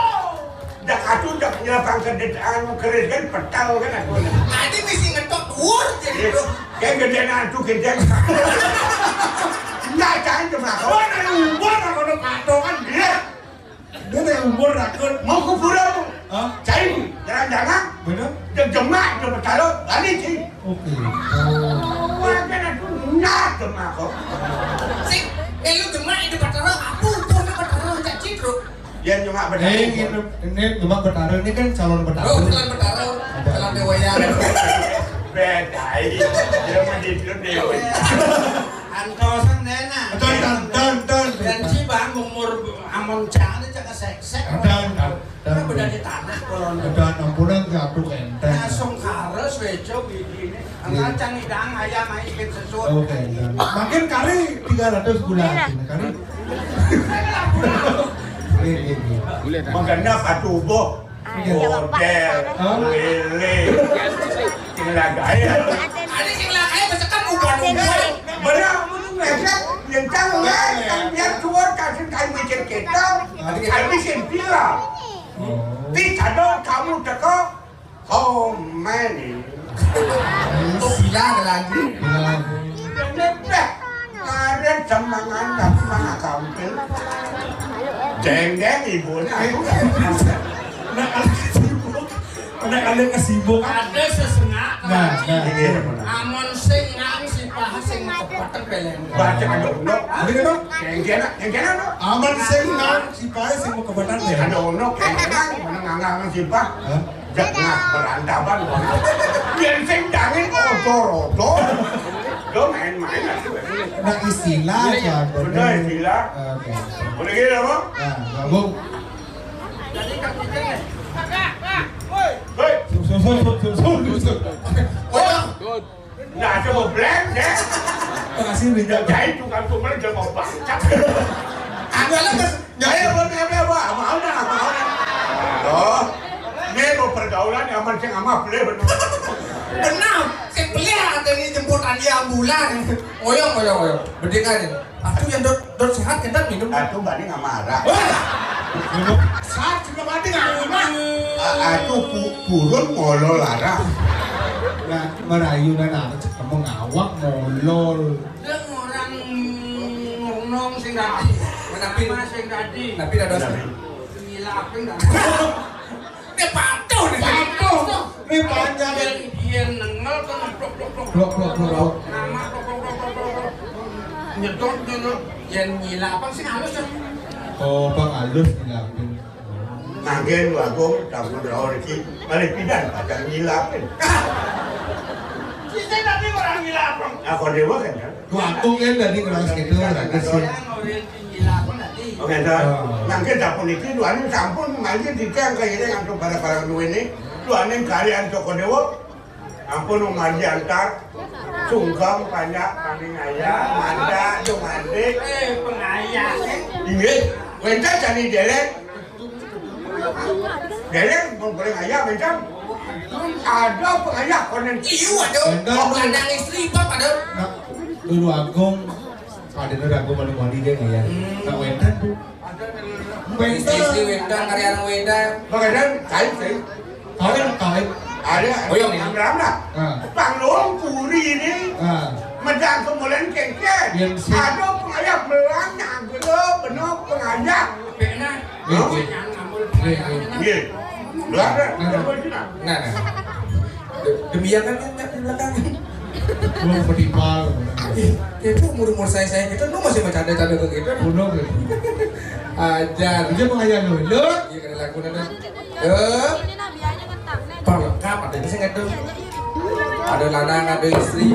Dak atu dak nyelapang ke desa anu keris kan petal kan aku. Tadi misi ngetok dhuwur jadi. Iya. Tuh. Kayak gedean atu gedeng. Enggak, jangan cuma. Oh, dari umur aku udah patongan dia. Dia dari umur rakun. Mau ke pura, Bu. Hah? Cai, jalan-jalan. Bener? Dia jemak, dia bertaruh, balik sih. Oke. Wah, kan aku nggak jemak kok. Sing, eh, lu jemak itu bertaruh, apa umur bertaruh, Cak Citru? Dia jemak bertaruh. Eh, ini, ini jemak bertaruh, ini kan calon bertaruh. Oh, calon bertaruh. Ada. Calon dewaya. Beda, iya. Dia mah hidup dewe. Antosan dena. Don, don, don, don. Dan si Bang umur amon cang aja cak seksek. Don, don, don. Kan beda di tanah kolon. Don, ampunan ke aku enteng. Langsung kares wejo bidine. Angkat cang idang ayam ae bikin sesut. Oke, don. Makin kari tiga ratus bulan. Kari. Iya, iya, iya. Makanya patuh boh. Iya. Model, hah? Lele. Sing lagaya. Ada sing lagaya, besekan uban-uban. Bener, mun ngesek, yang cang, yang biar suwon, kasih kain mikir kita. Ada sing bilang. Oh. Di sana kamu teko, komen. Tuh bilang lagi. Bilang. Bener, Karet semangat tapi mana kampil. Dendeng ibunya aku. Nah, ada kesibuk. Nah, ada kesibuk. Ada sesengak. Nah, nah. Ini mana? Amon sing ngang si paha sing kepeteng belen. Baca ada uno. Ada kan? Kengkena, kengkena no. Amon sing ngang si paha sing mau kepeteng belen. Ada uno kengkena mana ngangang si paha. Hah? Jengah berantaban. Yen sing dangin odo-odo. Lo main-main aku. Nah, istilah ya, bener istilah. Oke. Boleh gini apa? Nah, gabung. Hei. Susun, susun, susun, susun. Oh. Nah, coba blend ya. Makasih, Bang. Jahit tukang tumbal jangan mau bangsat. Ada lah, Mas. Jahit apa, apa, apa? Mau dah, mau dah. Oh. Ini mau pergaulan yang penting sama beli benar. Benar. Sing beli ada ini jemput Andi ambulan. Oyong, oyong, oyong. Bedengan ini. Aku yang dot, dot sehat kita minum. Aku bani nggak marah. Wah. Minum. Sehat sudah mati nggak minum. Aku pu-, purun ngolol arah. Nah, merayu dan apa cek kamu ngawak ngolol. Deng orang nong sing dadi. Napi? Mas sing dadi. Napi dados? Napi? Ngilapin dah. Ini patuh nih. Patuh. Ini panjang. Yen, yen nengel tuh plok, plok, plok. Plok, plok, plok, plok. Nama plok, plok, plok, plok, plok, plok. Nyedot, nyedot. Yen ngilapang sing halus, Cok. Oh, Bang halus ngilapin. Manggen Bagong, sampun rauh niki, malih pidan pacang ngilapin. Sisih tadi ora ngilapang. Ah, kok dewa kan, ya? Bagong kan tadi keras gitu, bagus ya. Yang orang ngilapang tadi. Oke, dah. Oh. Manggen sampun niki, duaning sampun manggen titiang kairing antuk barang-barang duwene, duaning karyan Joko Dewa. Ampun, wong mandi antar. Sungkem, panjak, paning ayah, manda, yo mandi. Eh, pengayah, eh. Inggih, wenten jani dereng. Dereng, mun boleh ayah, wenten. Ada pengayah, konen. Iya, aduh. Wenten. Kok lanang istri, Pak, aduh. Nah, dulu Agung, ada Agung mandi-mandi dia ngayah. Hmm. Tak wenten tuh. Wénten. Istri wénten, karyawan wénten. Makanya, kain, kain. Kain, kain. Ada, oh, yang ini. Yang berapa? Ah. Pang Lung Puri ini. Ah. Medang kemulen kengken. Yang si- Ada pengayah melang, nyangkut, bener pengayah. Benar. Hah? Yang ngambul pengayah. Iya. Luar, nah, nah. Nah, nah. Demikian kan, kan, kan, di belakang. Lu pedipal. Ih, itu umur-umur saya, saya gitu, lu masih bercanda-canda begitu? Bodoh gitu. Ajar. Dia mengayah lu. Lu? Iya, kena lagu nana. Eh? Perlengkap, ada ini sih nggak tuh? Ada lanang, ada istri.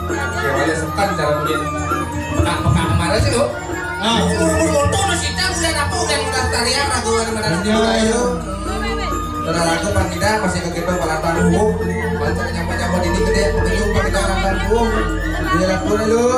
Ya, wajah setan cara mungkin. Pekak-pekak kemarin sih, lo. Ah. Umur-umur motor masih tahu, udah apa, udah, udah tarian, aku ada mana. Iya. Ayo. Saudaraku, Pak Gita masih ke kita Pak Lantang Buuk. Baca nyapa-nyapa dini gede, pengenyum Pak Gita Lantang Buuk. Dia laku lu.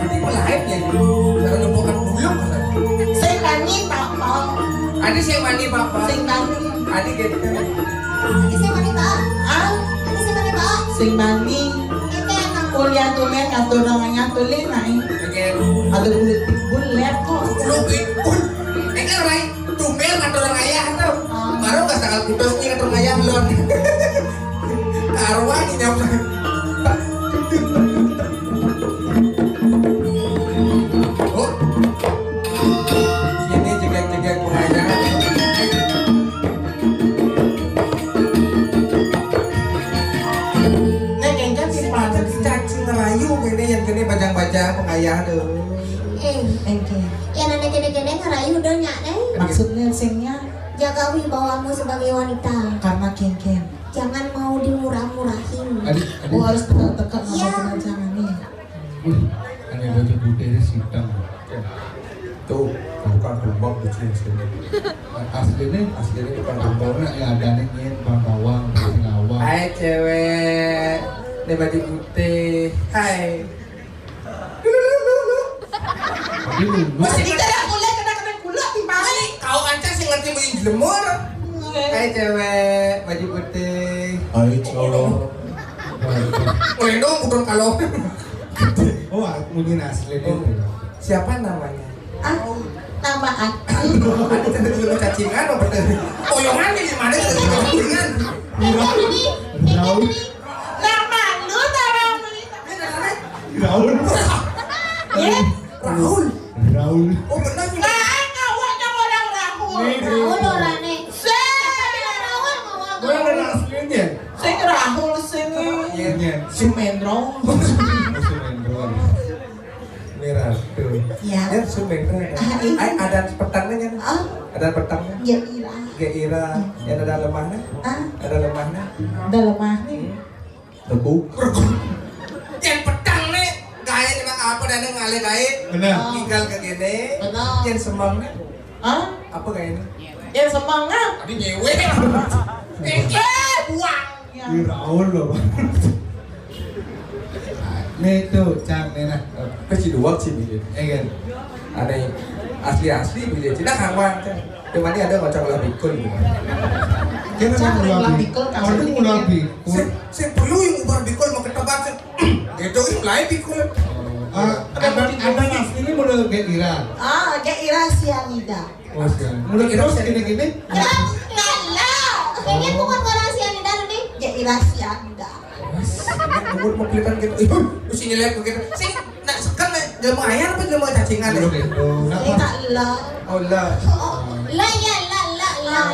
Ini lain ya, karena bukan dulu. Sing mani papa. Ada sing mani papa. Sing mani. Ada gitu. Ada sing mani pak. Ah, ada sing mani pak. Sing mani. Ini anak kuliah tuh men, atau namanya tuh lin naik. Oke. Ada kulit pitbull lihat kok. Kulit pitbull. Ini kan orang tuh men atau orang ayah tuh. Baru nggak sangat putus nih atau ayah belum. Karuan ini apa? Oh. Ini jegek-jegek pengayaan. Nek engke si padet caci ngerayu kene yang kene bajang-bajang pengayaan tuh. Eh, engke. Yang ada kene-kene ngerayu udah nyak deh. Maksudnya singnya jaga wibawamu sebagai wanita. Karena kengken. Jangan mau dimurah-murahin. Adik, adik. Oh, harus teka-teka. Iya. Jangan nih. Wih, ada baju putih ini hitam. Tuh, bukan kumbang kucing sini. Aslinya, aslinya bukan kumbang. Karena ya ada nih, bang bawang, bang bawang. Hai cewek, ini baju putih. Hai. Tapi lu, lu. Masih kita yang mulai kena kena kulit di mana? Kau aja sih ngerti main jemur. Hai cewek, baju putih. Hai cowok. Mulai dong, bukan kalau. Oh, mungkin asli deh. Oh. Siapa namanya? Ah, nama aku. Ada cerita dulu cacingan apa tadi? Poyongan di mana cerita cacingan? Ini, ini, ini. Nama lu, nama lu. Ini namanya Raul. Ya? Raul. Raul. Oh, benar juga. Nah, awaknya orang Raul. Nih, Raul orangnya. Saya Raul mau. Gue ada aslinya. Saya Raul sini. Iya. Sumendro. Sumendro. Merah tuh. Ya. Ya, Sumendro. Ah, iya. Ai, ada petangnya kan? Ah. Ada petangnya. Ya, iya. Gairah. Ya, ada lemahnya. Ah. Ada lemahnya. Ada lemahnya. Regu. Yang petang nih, gaé memang apa dan ngalih gaé. Benar. Tinggal ke gini. Benar. Yang semang nih. Hah? Apa gaé nih? Yang semang ah? Tadi nyewe. Eh, buang. Ya. Ih, Raul loh, Bang. Nih tuh, Cang, nih nah. Pasti dua sih bikin. Eh, kan? Ada yang asli-asli bikin. Cina kawan kan. Cuma ini ada ngocok lah bikul gitu. Kita kan ulah bikul, kamu ulah bikul. Sing, sing perlu yang ubah bikul mau ke tempat sing. Gitu ini mulai bikul. Ah, ada, ada nasi ini mulai kayak Ira. Ah, kayak Ira sianida. Oh, siang. Mulai terus gini-gini. Ya, enggak lah. Kayaknya bukan orang sianida nih. Kayak Ira sianida. Umur mau kelihatan gitu. Ih, mesti nyelek begitu. Sing, nak sekan nih. Jelema ayam apa jelema cacingan? Belum itu. Enggak apa. Lah. Oh, lah. Oh, lah ya, lah, lah, lah.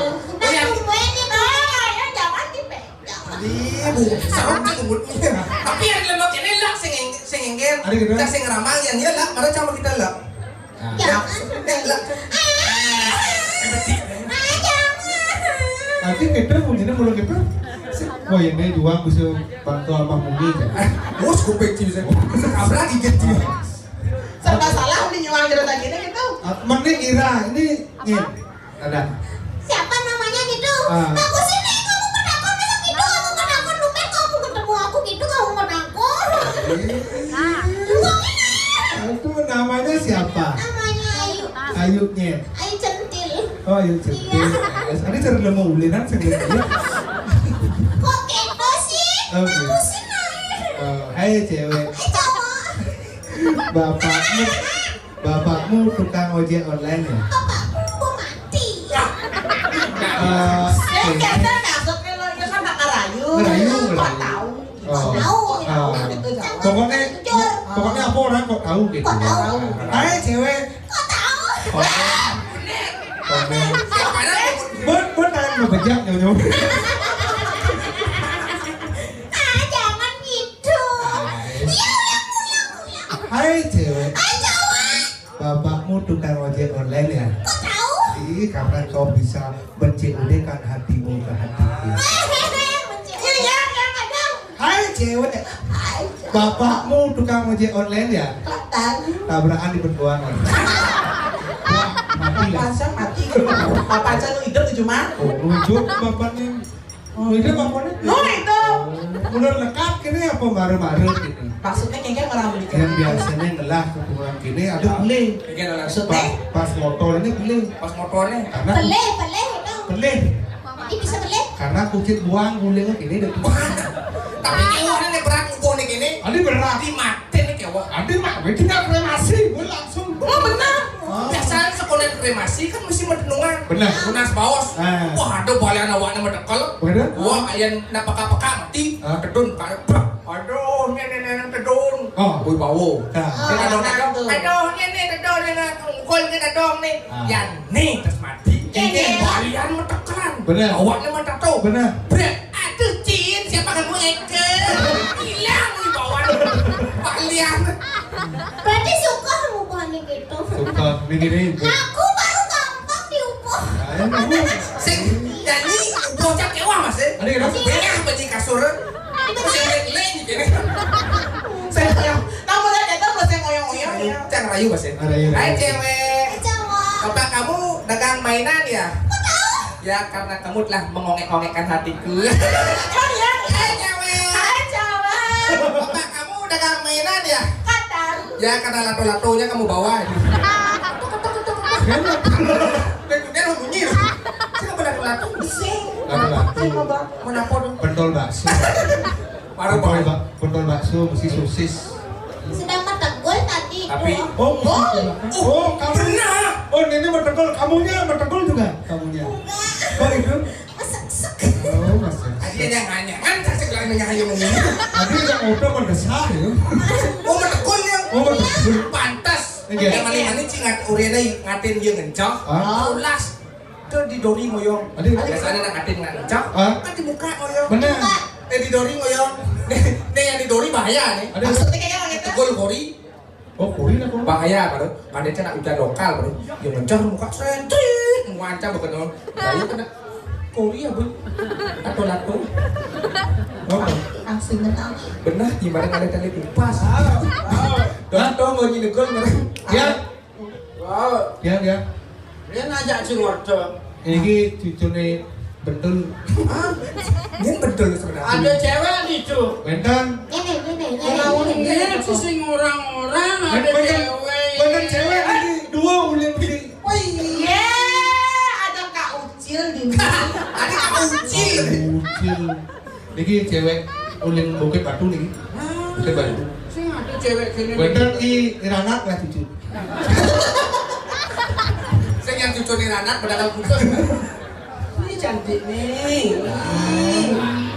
Nah, iya. Tungguin nih, Bang. Ya, jangan dipegang. Ih, bu, serem kan mulutnya. Tapi yang jelema kene lah sing eng-, sing engger. Ada gitu. Kita sing ramang yang dia lah, mana sama kita lah. Nah. Jangan. Ya, lah. Ah, jangan. Nanti kita punya mulai gitu. Wah, ini dua bisa bantu apa mungkin. Bos kuping sih bisa. Kabrak gigit sih. Serba salah nih nyuang cerita gini gitu. Ah, mending Ira, ini, nih, ada. Siapa namanya gitu? Ah. Bagus ini kamu penakut, masa gitu kamu penakut, lupa kamu ketemu aku gitu, kamu penakut. Ih. Nah. Itu namanya siapa? Namanya Ayu. Ayu, nih. Ayu Centil. Oh, Ayu Centil. Iya. Tadi cari lemu ulinan sendiri. Kok gitu sih? Oh, gitu. Bagus ini. Oh, hai cewek. Hai cowok. Bapakmu, bapakmu tukang ojek online ya? Bapakku mau mati. Eh, eh, kita masuk ke lo, dia kan bakal rayu. Ngerayu, kok ngerayu. Tahu? Oh. Kok tahu? Ah. Gitu, jangan. Pokoknya, jujur. Pokoknya apa orang kok tahu gitu. Kok tahu? Hai cewek. Kok tahu? Oh. Komen. Bon, bon tangan ngebejak nyonya. Ah, jangan gitu. Hai. Iya, ulang, ulang, ulang. Hai cewek. Hai cowok. Bapakmu tukang ojek online ya? Kok tahu? Ih, kapan kau bisa men-C O D-kan hatimu ke hatiku? Iya, iya, yang ada. Hai cewek. Hai. Bapakmu tukang ojek online ya? Kok tahu? Tabrakan di perjuangan. Wah, mati lah. Apa aja mati. Apa aja lu hidup di rumah? Oh, nunjuk bapaknya. Oh, itu apa nih? No, itu. Menurut lekat ini apa baru-baru gitu? Maksudnya kayaknya orang beli. Yang biasanya ngelah ke orang gini, ada beli. Maksudnya? Pas, pas motor ini beli. Pas motornya. Karena pelih, pelih itu. Pelih. Ini bisa pelih? Karena kucing buang gulingnya gini deh. Tapi ini orang yang berat ngukuh nih gini. Ini berat. Di mati nih kewak. Ada mak, gue tinggal kremasi, gue langsung. Oh, benar. Oh. Biasanya sekolah kremasi kan mesti merenungan. Benar. Lunas baos. Ah. Wah, ada balik anak awaknya medekel. Benar. Wah, yang nak peka-peka mati. Ah. Tedun, kayak, brak. Aduh, ini, ini, ini, tedun. Oh. Gue bawa. Ah. Dia ada orang, aduh, ini, tedun, ini, ngukul, ini, tedun, nih. Ah. Ya, nih, terus mati. Ini. Balian medekelan. Benar. Awaknya mah tato. Benar. Brak. Aduh, Cin, siapa kamu, Eke? Hilang di bawah. Balian. Berarti suka sama bukan gitu. Suka, ini gini. Aku baru gampang diupuh. Nah, ini. Sing, jadi bocah kewah, Mas, ya? Ada kenapa? Bengah baju kasur. Terus yang lain, lain, gini. Saya yang, kamu lihat itu, terus yang oyong-oyong, ya. Cang rayu, Mas, ya? Ada, ya. Hai, cewek. Cowok. Bapak kamu dagang mainan, ya? Kok tahu? Ya, karena kamu telah mengongek-ongekkan hatiku. Oh, iya. Hai, cewek. Hai, cewek. Bapak kamu dagang mainan, ya? Kok tahu? Ya, karena lato-latonya kamu bawa. Ketuk, ketuk, ketuk, ketuk. Dia, dia bunyi. Siapa lato-lato? Besi. Lato-lato. Saya mau bawa. Mau dapur. Pentol bakso. Baru pentol, ba-, pentol bakso, mesti sosis. Sedang metegul tadi. Tapi, oh, oh, oh, kamu. Pernah. Oh, ini metegul. Kamunya metegul juga? Kamunya. Enggak. Kok itu? Masuk-suk. Oh, masuk. Tadi ada yang nanya. Kan saya bilang nanya aja mau ini. Tadi yang udah mendesak, ya. Oh, metegul, ya. Oh, metegul. Pantas. Iya. Yang mana-mana, Cing, ngat-, uriana ngatin dia ngencok. Ah. Ulas. Itu di dori ngoyong. Aduh. Biasanya nak ngatin nak ngencok. Ah. Kan di muka ngoyong. Benar. Eh, di dori ngoyong. Nih, nih yang di dori bahaya, nih. Aduh. Maksudnya kayak gitu. Tegul kori. Oh, kori lah, kori. Bahaya, baru. Mana cina udah lokal, baru. Yang ngencok muka sentrit, muancam bukan dong. Bahaya kena kori ya, Bu. Atau lato. Apa? Langsung kenal. Benar, ibarat ada tali kupas. Ah, ah. Dong, dong, mau nyinegol, baru. Ya. Wow. Ya, ya. Dia ngajak sing ngordo. Iki cucune Bentul. Hah? Ini betul sebenarnya. Ada cewek di itu. Benten. Ini, ini, ini, ini, ini. Ini sih sing orang-orang, ada cewek. Benten cewek ini dua ulin sih. Oh iya, ada Kak Ucil di sini. Ada Kak Ucil. Ucil. Niki cewek ulin Bukit Batu niki. Bukit Batu. Sing ada cewek gini. Benten i Iranak lah cucu. Sing yang cucu ni Iranak padahal putus. Ini cantik nih. Iya.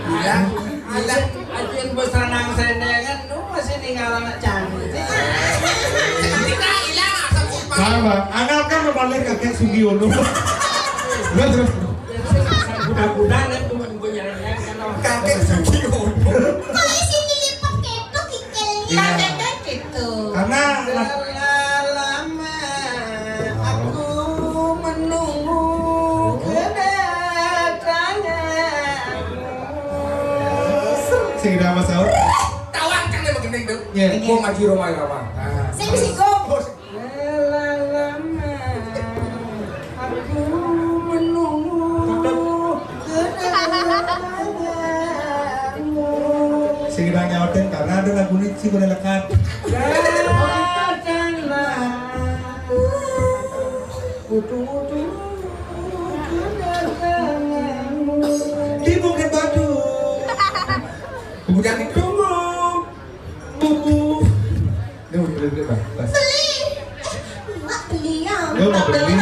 Iya. Aja, aja yang bos renang sendengan, lu masih tinggal anak cantik. Cantik lah, hilang asam upat. Sabar, anak kan membalik kakek Sugiono. Terus, terus. Budak-budak kan cuma punya renang kan. Kakek Sugiono. Kok isi dilipat ketok kikilnya? Iya. Kakek kan gitu. Karena anak lama aku menunggu kedatanganmu. Sing udah Mas Aur. Tawang kan dia begini tuh. Iya. Mau ngaji Roma Irama. Nah. Sing singgung. Rela lama aku menunggu kedatanganmu. Sing udah nyautin karena ada lagu ini sih boleh lekat. Datanglah. Utuh-utuh kedatanganmu. Di Bukit Batu. Bujang itu mau. Bubu. Ini udah beli, Bang. Pas. Beli. Eh, Mak beli ya. Lo mau beli?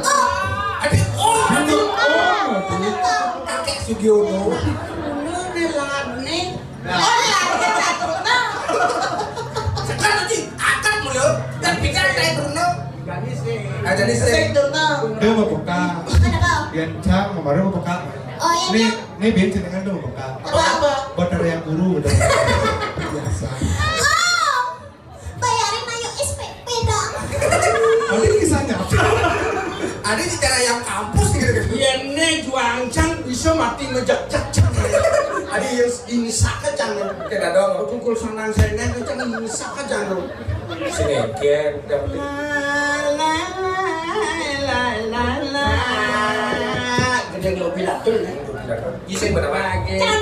Oh. Aduh, oh, aduh. Oh, aduh. Kakek Sugiono. Dulu di Ladni. Nah. Oh, Ladni, Ladni. Nah. Sekarang lagi akad mulu dan bicara kayak Bruno. Jadi sih. Ah, jadi sih. Sing Bruno. Dia mau buka. Kenapa? Dia cang, kemarin mau buka. Oh, iya, ini, iya. Ini biar jenengan tuh mau buka. Apa? Apa? Buat yang guru udah biasa. Oh. Bayarin ayo S P P dong. Ada di cara yang kampus gitu. Yén né juang cang bisa mati ngejak-jak cang. Ada yang ini saka cang. Tidak dong. Tungkul sanang seneng cang ini saka cang. Sini kian. Gede lo pilatul. Bisa berapa? Cang,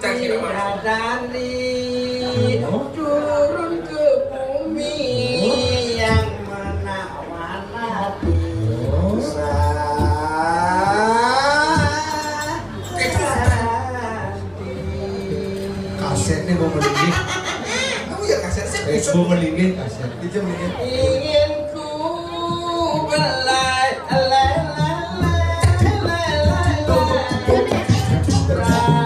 cang, cang. Dari turun ke bumi yang menawan hati. Kasetnya mau melingin. Kamu ya kaset sih. Eh, mau melingin kaset. Dia melingin. Ingin ku belai, belai, belai, belai, belai.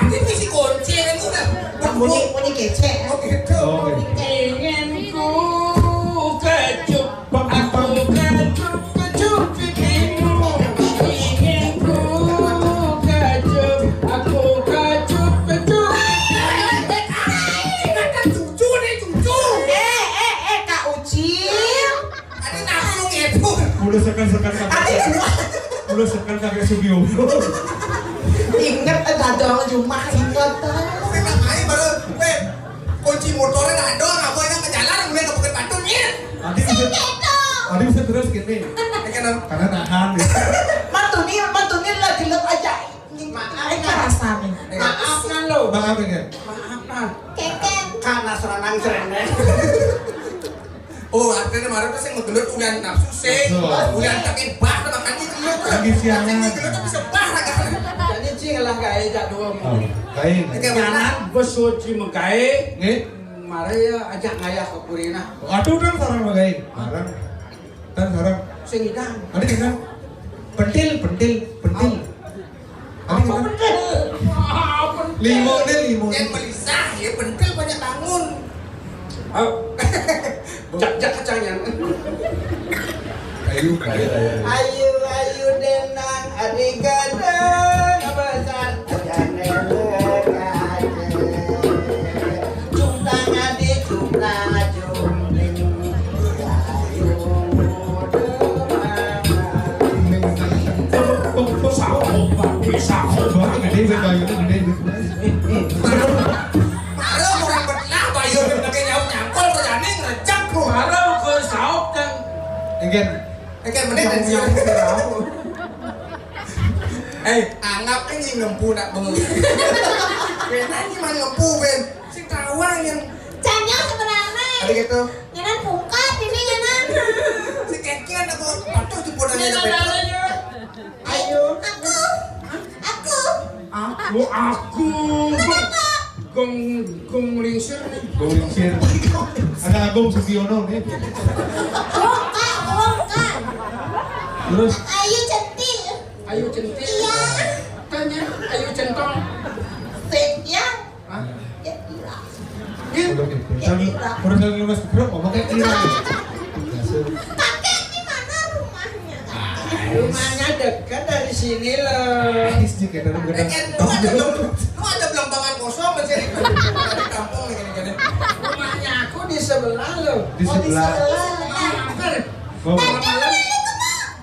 Ini misi kunci yang udah. Bunyi, bunyi kecek. Oh gitu. Ingin ku kecup, aku kecup, kecup pipimu. Ingin ku kecup, aku kecup, kecup. Cucu nih, cucu. Eh, eh, eh, Kak Ucil. Ada nafsu gitu. Udah sekan-sekan kakek. Ada dua. Udah sekan kakek Sugiono. Ingat, eh, dadong jumah ingat. Kita main baru, weh, kunci motornya ada, apa yang ke jalan, mulai ke Bukit Batu, nih. Tadi bisa, tadi bisa terus gini. Karena nahan. Mantuni, mantuni lah, gelap aja. Maaf, eh, rasanya. Maaf, kan, lo. Maaf, ya. Maaf, kan. Keken. Karena serangan serangan. Oh, artinya kemarin tuh saya ngegelut udah nafsu sih. Betul. Udah sakit bah, makanya gelut. Lagi siangan. Gelut tuh bisa bah, kan. Jadi, cing lah kayak jak dua. Oh, kayak. Kayak mana? Besut si mengkae. Nggih. Mari ya, ajak ngayah ke Purina. Aduh, kan sarang mengkae. Bareng. Kan sarang. Sing idang. Ada kan? Pentil, pentil, pentil. Ada kan? Pentil. Limo deh, limo. Yang melisah ya pentil banyak bangun. Oh. Jak jak kacangnya. Ayu, ayu, ayu. Ayu ayu denang adi gadang besar jane lekaje. Cungtang adi cungtang cungting. Ayu muda mama. Sahur, sahur, gede, gede, gede. Malu orang belah bayar pakai nyaup nyangkol kerjane ngerejak lu. Baru ke saup dan Engken. Engken menit dan siang. Eh, anggap ini ngempu nak bengong. Kena ini mah ngempu, Ben. Sing tawang yang Canya sebenarnya. Ada gitu. Nyanan pungkat ini nyanan. Si kekian aku patuh di podang. Ayo. Aku. Aku. Aku. Gong, gong lingsir nih. Gong lingsir. Ada Agung Sugiono nih. Bongkar, bongkar. Terus? Ayu centil. Ayu centil. Iya. Tanya, ayu centong. Sing, ya. Hah? Ya, iya. Iya. Udah gitu. Kan udah dari Mas Bro ngomong kayak gini. Kakek di mana rumahnya? Rumahnya dekat dari sini loh. Habis juga dari Kan lu ada belum, lu ada belambangan kosong masih di kampung nih gini-gini. Rumahnya aku di sebelah loh. Di sebelah. Mampir. Malam-malam,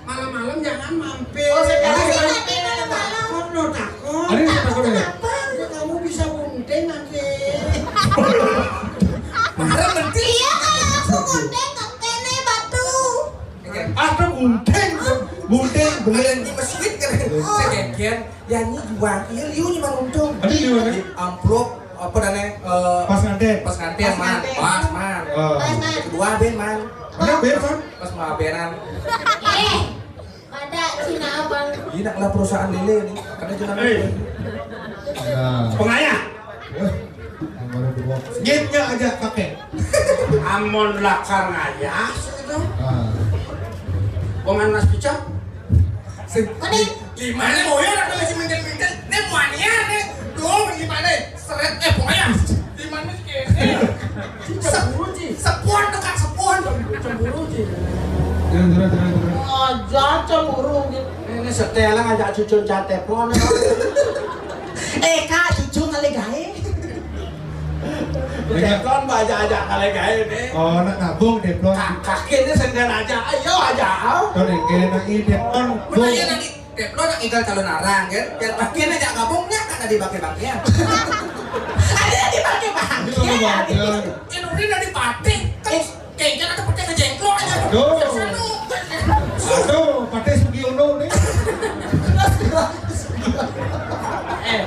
malam-malam jangan mampir. Oh, saya takut. Takut, no, takut. Ada yang takut ya? Kenapa? Ya, kamu bisa bunting nanti. Marah nanti. Iya, kalau aku bunting, kok kene batu. Ada bunting, bunting, bunting. Ada di masjid kan? Saya kekian, ya ini jual, iya liu ini Mang Untung. Ada di mana? Di amplop, apa namanya? Eh, pas nganten. Pas nganten, Mang. Pas, Mang. Oh. Kedua, Ben, Mang. Ada Ben, Mang? Pas mau beran. Eh, pada Cina abang. Ini nak lah perusahaan lele nih. Karena Cina. Eh. Nah. Pengayah. Eh, yang baru dua. Nyitnya aja pakai. Amon lakar ngayah itu. Ah. Kongan Mas Picok. Sing. Di mana mau ya, ada masih minta-minta. Nih, mau nih, nih. Tuh, gimana? Seret, eh, pokoknya. Di mana sih, kayaknya? Cemburu, Ci. Sepuan tuh, Kak, sepuan. Cemburu, Ci. Jangan, jangan, jangan, jangan. Aja cemburu, gitu. Ini setelan ngajak cucun cat teflon. Eh, Kak, cucu ngalih gaé. Teflon baja-aja ngalih gaé, né. Oh, nak nabung teflon. Ka-, kakinya senggan aja. Ayo aja. Tuh, nih, kayak nak ini teflon. Mun aya nanti teflon yang igal calon arang, kan? Yang pakai aja gabungnya kan tadi pakai-pakai. Ada yang dipakai-pakai. Itu mah bagus. Yang udah dari patik. Kan Kayaknya ada pecah kejengklok aja. Aduh. Aduh, paté Sugiono nih. Eh,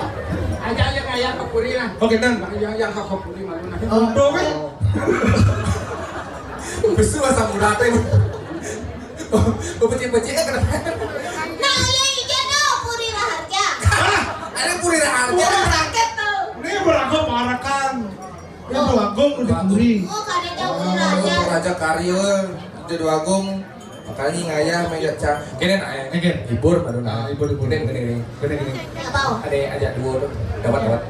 aja yang kayak kepuri lah. Oke, Nan. Yang, yang kepuri malu nah. Aduh, kan? Besu asam urat téh. Oh, pecik-pecik kan. Nah, iya, iya tuh, Puri Raharja. Ada Puri Raharja. Puri Raharja tuh. Ini berangkat parakan. Ini Dua Agung udah diberi. Oh, kada jauh Puri Raharja. Raja Karyo, Dua Agung. Makanya ngayah main cang. Kene nah, eh. Oke. Hibur baru nah. Ah, hibur, hibur. Gini, gini, gini. Gini, gini. Apa? Ada ajak duo tuh. Dapat, dapat.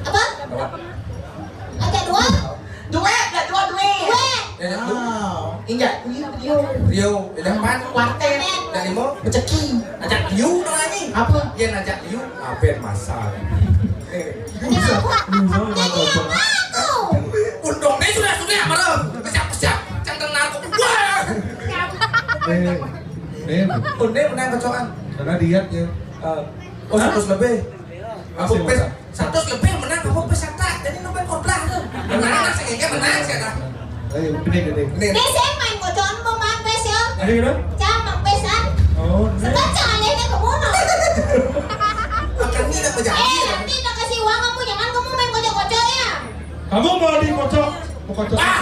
Apa? Dapat. Ajak duo? Duet, ajak duo duet. Duet. Ya, ya, du- Wow. Injak, Rio, Rio. Rio, ya, dapat. Kuartet. Dari mau? Rezeki. Ajak Rio tuh lagi. Apa? Iya, ajak Rio. Apa masa? Eh. Ini apa? Ini apa? Ini apa? Untung nih sudah, sudah, apa lo? Pecah, pecah. Cang tenang kok. Wah. Eh, eh. Untung menang kecokan. Karena diet ya. Eh, oh, seratus lebih. Aku Masih pes muda. Seratus lebih menang, aku pes satu. Jadi nambah koblah tuh. Menang, sehingga menang saya dah. Ayo, gede, gede. Ini. Ini saya main kocokan mau main pes ya. Ayo, gede. Cang, main pesan. Oh, ini. Sebab jangan lihatnya ke mana. Akan ini tak berjanji. Eh, nanti tak kasih uang kamu, jangan kamu main kocok-kocok ya. Kamu mau dikocok? Mau kocok? Ah!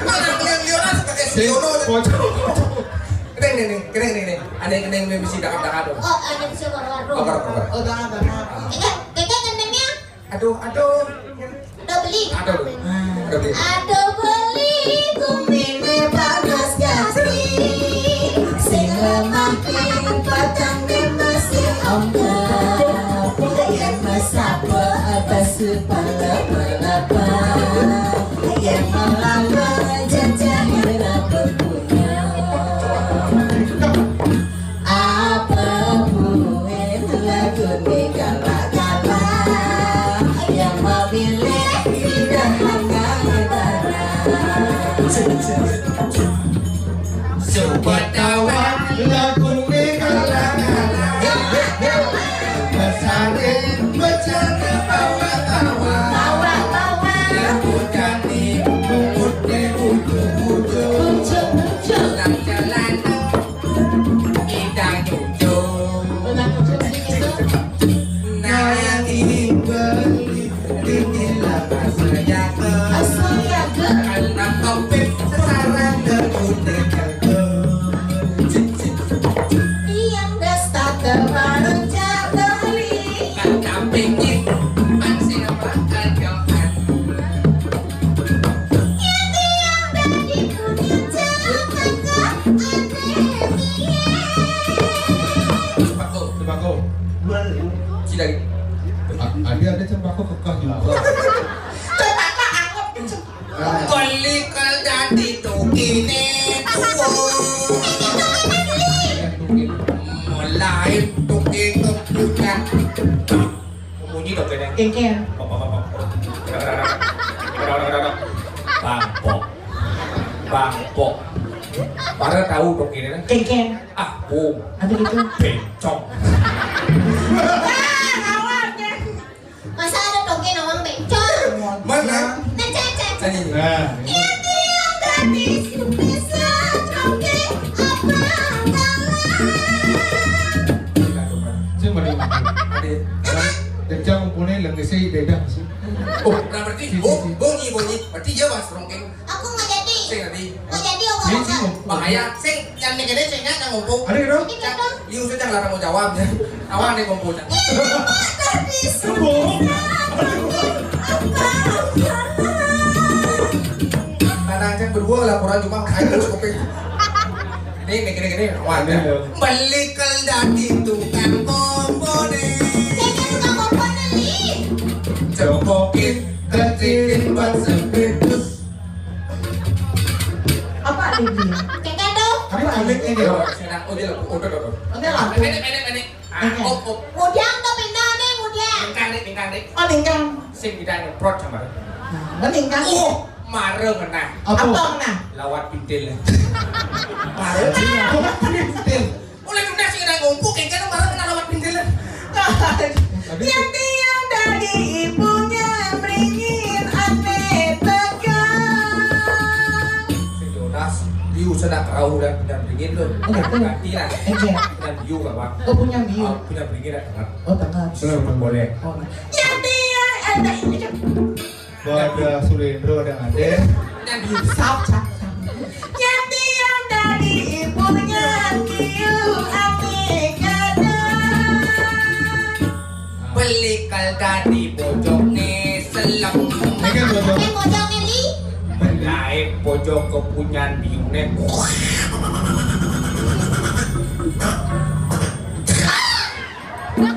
Mana yang lihat pakai Siono? Kocok. Kena ini nih, kena ini nih. Ada yang kena yang bisa dakap-dakap tuh. Oh, ada bisa baru-baru. Oke, oke. Oh, dakap-dakap. Ini, kita gendengnya. Aduh, aduh. Aduh, beli. Aduh, aduh, beli. Aduh, beli, kumbine panas kasih. Sing lemah ning patang masih ombak. Yen mesapa atas pala-palapa. Yen melama jajah ora bepunya. Apa buin lagune kala-kala. Yang memilih tidak hanya negara. Sobat tawa, lagu mega lagala. Besare, becare, bawa tawa. Bawa tawa. Lagu jani, bungut de ujung-ujung. Ujung-ujung. Jalan-jalan, kita nyucuk. Nah, nanti beli. Inilah asal jaga. Asal jaga. Karena covid sekarang terjun jaga. Yang dasta terbaru jaga beli. Kan kambing itu, kan siapa kan Johan. Yang tiang dari punya jaga, aneh dia. Sembako. Sembako. Sida. A-, ada, ada sembako kekeh juga. Coba kok anggap sembako. Kali kal dadi tukine tuwa. Mulai tuki kebutuhan. Munyi dong kene. Kengken. Bangpok. Bangpok. Para tahu dong kene. Kengken. Ah, bu. Apa gitu? Bencong. Masa ada toge nawang bencong? Mana? Nah, cek, cek, cek. Nah. Ini yang gadis bisa toge apa kalah? Sing balik. Tadi. Bencong punya lagi sih beda sih. Oh, nah berarti, si, si, oh, si. Bunyi, bunyi. Berarti dia mas rongkeng. Aku nggak jadi. Sing tadi. Nggak jadi aku. Sing, sing. Bahaya. Sing, yang nih gede, sing, yang ngumpul. Ada gitu? Ini gitu. Liu sudah nggak mau jawab ya. Awak nih ngumpul. Iya, tapi. Apa? Kadang cek berdua lah, kurang cuma ayo terus kuping. Ini, ini, gini, gini. Wah, ini, ya. Beli kel dadi tukang komponen. Saya tukang komponen, Li. Cepokin, kecikin, buat sepedus. Apa, Li? Kagak dong. Apa, Li? Ini, oh, sudah, udah, udah, udah. Udah lah. Pendek, pendek, pendek. Ah, op, op. Mudian tuh pindah nih, mudian. Bukan, Ingkang nek Oh, ningkang. Sing kita nyemprot sama. Nah, ningkang. Oh, mare ngenah. Apa? Apa ngenah? Lawat pintil. Mare. Lawat pintil. Oleh tunas sing nang ngumpuk, engkene mare ngenah lawat pintil. Yang tiang dari ibunya beringin ane tegang. Sing tunas, diu sedak rau dan punya beringin tuh. Ganti lah. Iya. Dan diu, Pak. Oh, punya diu. Oh, punya beringin dah. Oh, tengah. Boleh. Oh, nah. Yang dia ada ini kan. Ada Surendro, ada Ade. Yang dia sap, sap, sap. Yang dia dari ibunya kiu ati kadang. Beli kal tadi bojone selem. Ini kan bojone. Ini bojone li. Lain bojok kepunyan biune.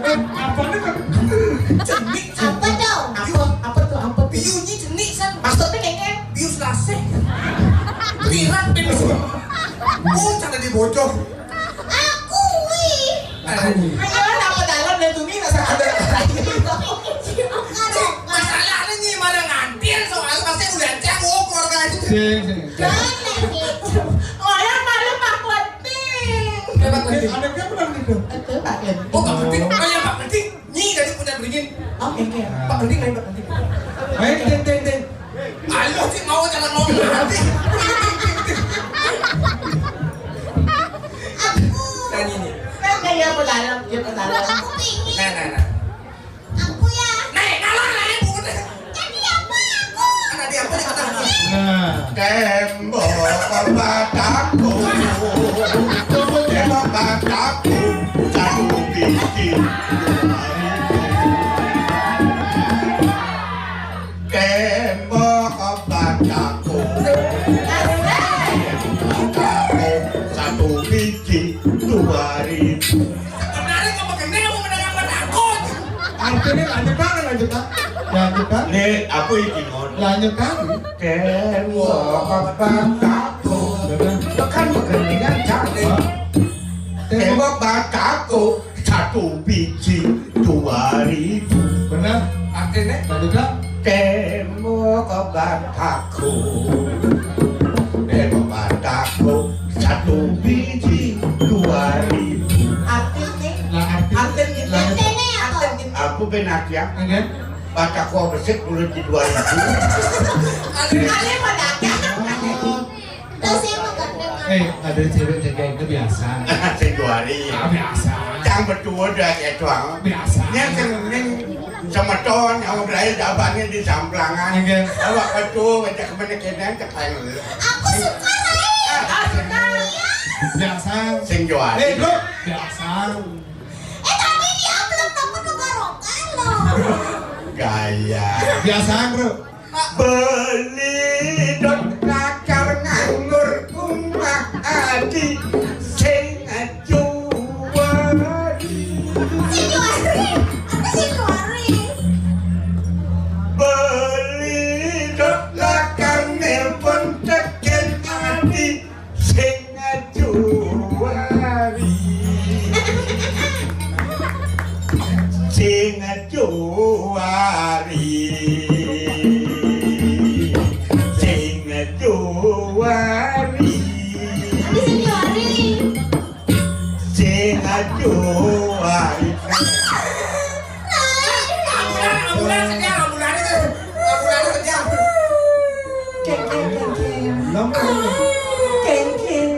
Eh, apa nih, Kak? Cenik. Apa tuh? Apa, apa tuh? Apa tuh? Biu ni cenik, San. Maksudnya kayaknya biu selasih. Lirat, pin. Oh, cara di bojong. Aku, wi. Ayo, apa dalam dan tumi nggak sadar. Masalahnya ni mana ngantin soal pasti udah cewek keluarga. Sing, sing. Jangan gitu. Orang malu Pak Wading. Eh, Pak Wading. Ada siapa lagi itu? Itu Pak Wading. Oh, Pak Wading. Oh, ya, Pak Wading. Nyi tadi punya beringin. Oke, oke. Pak Gending, ayo, Pak Gending. Ayo, ding, ding, ding. Ayo sih, mau jangan mau nanti. Aku. Nah, ini. Nah, nah, ya, aku dalam, ya, aku dalam. Aku pingin. Nah, nah, nah. Aku ya. Nah, kalah lah, ya, bukan. Jadi apa aku? Kan tadi apa yang kata? Nah. Tembok mataku, tembok mataku, satu biji. Tembok mataku, tembok mataku, satu biji dua ribu. Sebenarnya kamu kenal mau mendengar apa takut? Artinya lanjut, Bang, lanjut, Bang. Lanjut, Bang. Nih, aku izin ngomong. Lanjut, Bang. Tembok bataku. Bener. Kan beginian, Cak. Hah? Tembok bataku satu biji dua ribu. Bener. Artinya? Lanjut, Bang. Tembok bataku. Tembok bataku satu biji dua ribu. Artinya? Lah, artinya. Artinya. Lah, artinya apa? Artinya. Aku benar ya. Oke. Baca kok besik dulu di dua ribu. Kalian pada datang. Terus saya mau ganteng. Eh, ada cewek jaga itu biasa. Sing dua hari. Ah, biasa. Yang berdua udah ya doang. Biasa. Yang sing ning semeton, yang berakhir jawabannya di samplangan. Oke. Awak betul, baca kemana kena, cek aja dulu. Aku suka, Rai. Ah, suka. Iya. Biasa. Sing dua hari. Eh, bro. Biasa. Eh, tapi dia belum dapat kebarokan loh. Gaya. Biasa, bro. Beli dot lakar nganggur umah adi sing juari. Sing juari? Apa sing juari? Beli dot lakar nelpon teken adi sing juari. Sing juari. Sing juari. Sing juari. Ambulan, ambulan, sedia, ambulan itu. Ambulan itu sedia. Keng, keng, keng, keng. Lama, lama. Keng, keng.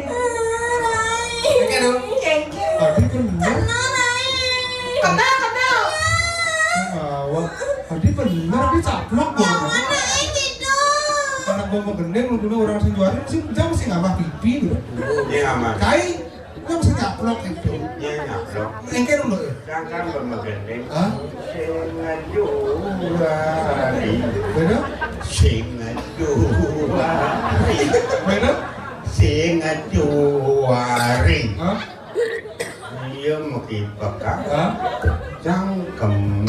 Oke, dong. Keng, keng. Tadi bener. Kena, Rai. Kena, kena. Ngawak. Tadi bener, dia caplok, Bang. Yang mana ini, dong? Anak gua mau gendeng, lu dulu orang sing juari, sing jam sing ngamah pipi, dong. Iya, aman. Kai. Kan sing nyaplok itu. Iya, nyaplok. Engke dulu ya. Kan, kan, bemegendeng. Hah? Sing ngajuari. Beda? Sing ngajuari. Beda? Sing ngajuari. Hah? Iya, mau kipek, kan? Hah? Cangkem.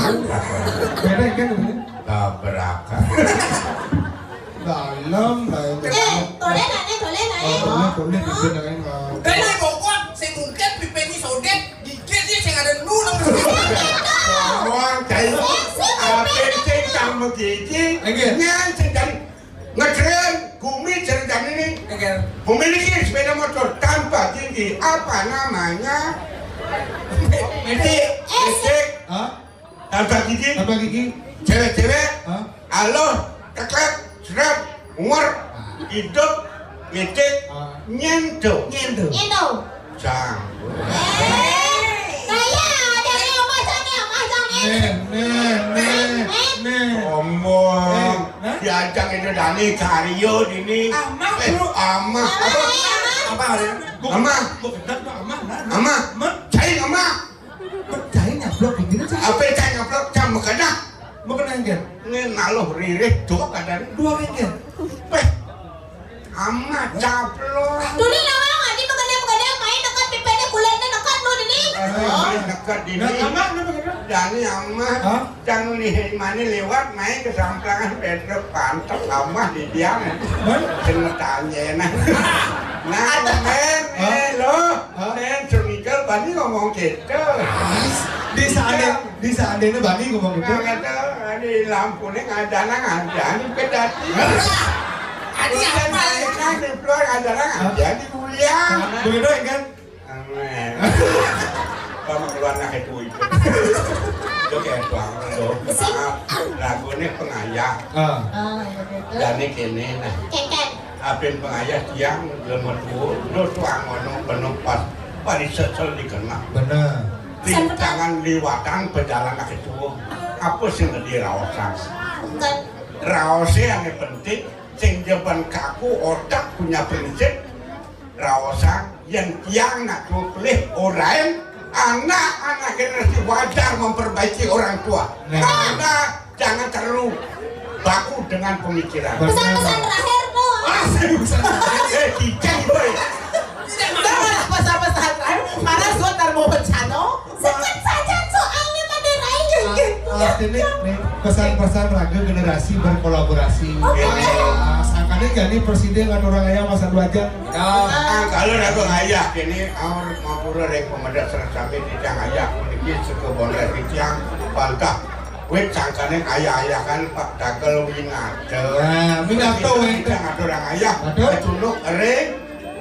Beda kan ini? Tabrakan. Dalam, dalam. Eh, toleh lah, eh, toleh lah, eh. Oh, toleh, toleh, toleh, toleh, toleh. Kena bokok, sing mungkin pipeni sodet, gigit dia sing ada nu nang. Doang, cai. Sing, sing, Iki nyén sing jan ngejreng bumi jeritan ini. Bumi ini sepeda motor tanpa gigi apa namanya? Metik. Metik. Hah? Tanpa gigi. Tanpa gigi. Cewek-cewek. Hah? Aloh, teklek, seret, muer, hidup, metik, nyentuh. Nyentuh. Nyentuh. Cang. Saya ada yang macam yang macam ini. Nih, nih, nih, nih. Omong. Diajak itu Dani kario dini. Amah, eh, bro. Amah. Apa? Amah. Amah. Gua, gua gedek tuh amah, nah, nah. Amah. Amah. Cai amah. Cai nyablok kayak gini, cai. Apa cai nyablok? Cang makanya. Makanya, Gen. Ini naluh ririh dua kadang. Dua, Gen. Peh. Amat caplok. Dulu lawang, adi makanya makanya main dekat pipene kulitnya dekat lu dini. Aduh, main dekat dini. Nah, amat, amat, amat. Dani amat. Hah? Cang nih mana lewat main kesamplangan Pedro pantek amah di dia. Hah? Kena tanya nah. Nah, men, eh lo, men Sumikal bani ngomong gitu. Di saat di seandainya bani ngomong gitu. Nah, kata, ini lampunya ngajana ngajani pedati. Adi apa ya? Nah, di keluar ngajana ngajani kuliah. Begitu ya kan? Amin. Kamu keluar nak itu itu. Itu kayak tuang lo. Maaf, lagunya pengayah. Ah. Oh, iya, betul. Dan ini kene nah. Keket. Apin pengayah tiang lemah tuh, lo tuang ono penuh pas. Paling sesel dikenal. Benar. Rintangan liwatan pejalan kaki tua. Apa sih yang diraosan? Raosnya yang penting, sing jaban kaku otak punya prinsip. Raosan yang tiang nak tuh pelih orang anak-anak generasi wajar memperbaiki orang tua. Nah. Karena jangan terlalu baku dengan pemikiran. Pesan-pesan terakhir tuh. Ah, saya pesan terakhir. Eh, tidak, boy. Tidak masalah pesan-pesan terakhir. Mana suat dan mau bencana. Sekat saja soalnya pada lain. Ah, ah, ini nih, pesan-pesan raga generasi berkolaborasi. Oke. Ah, sangkanya jadi presiden atau orang kaya masa dua jam. Nah, kalau raga ngayah ini aur mampura rek pemedas serasami titiang ayah memiliki sekebon rek titiang bantah. Wit sangkane ayah-ayah kan Pak Dagel winata. Nah, winata, wit. Titiang atur ayah. Atur. Kecunduk ring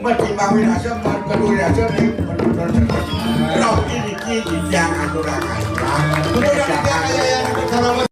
matimbang winasa, matimbang winasa ring penonton. Roh ini titiang atur ayah.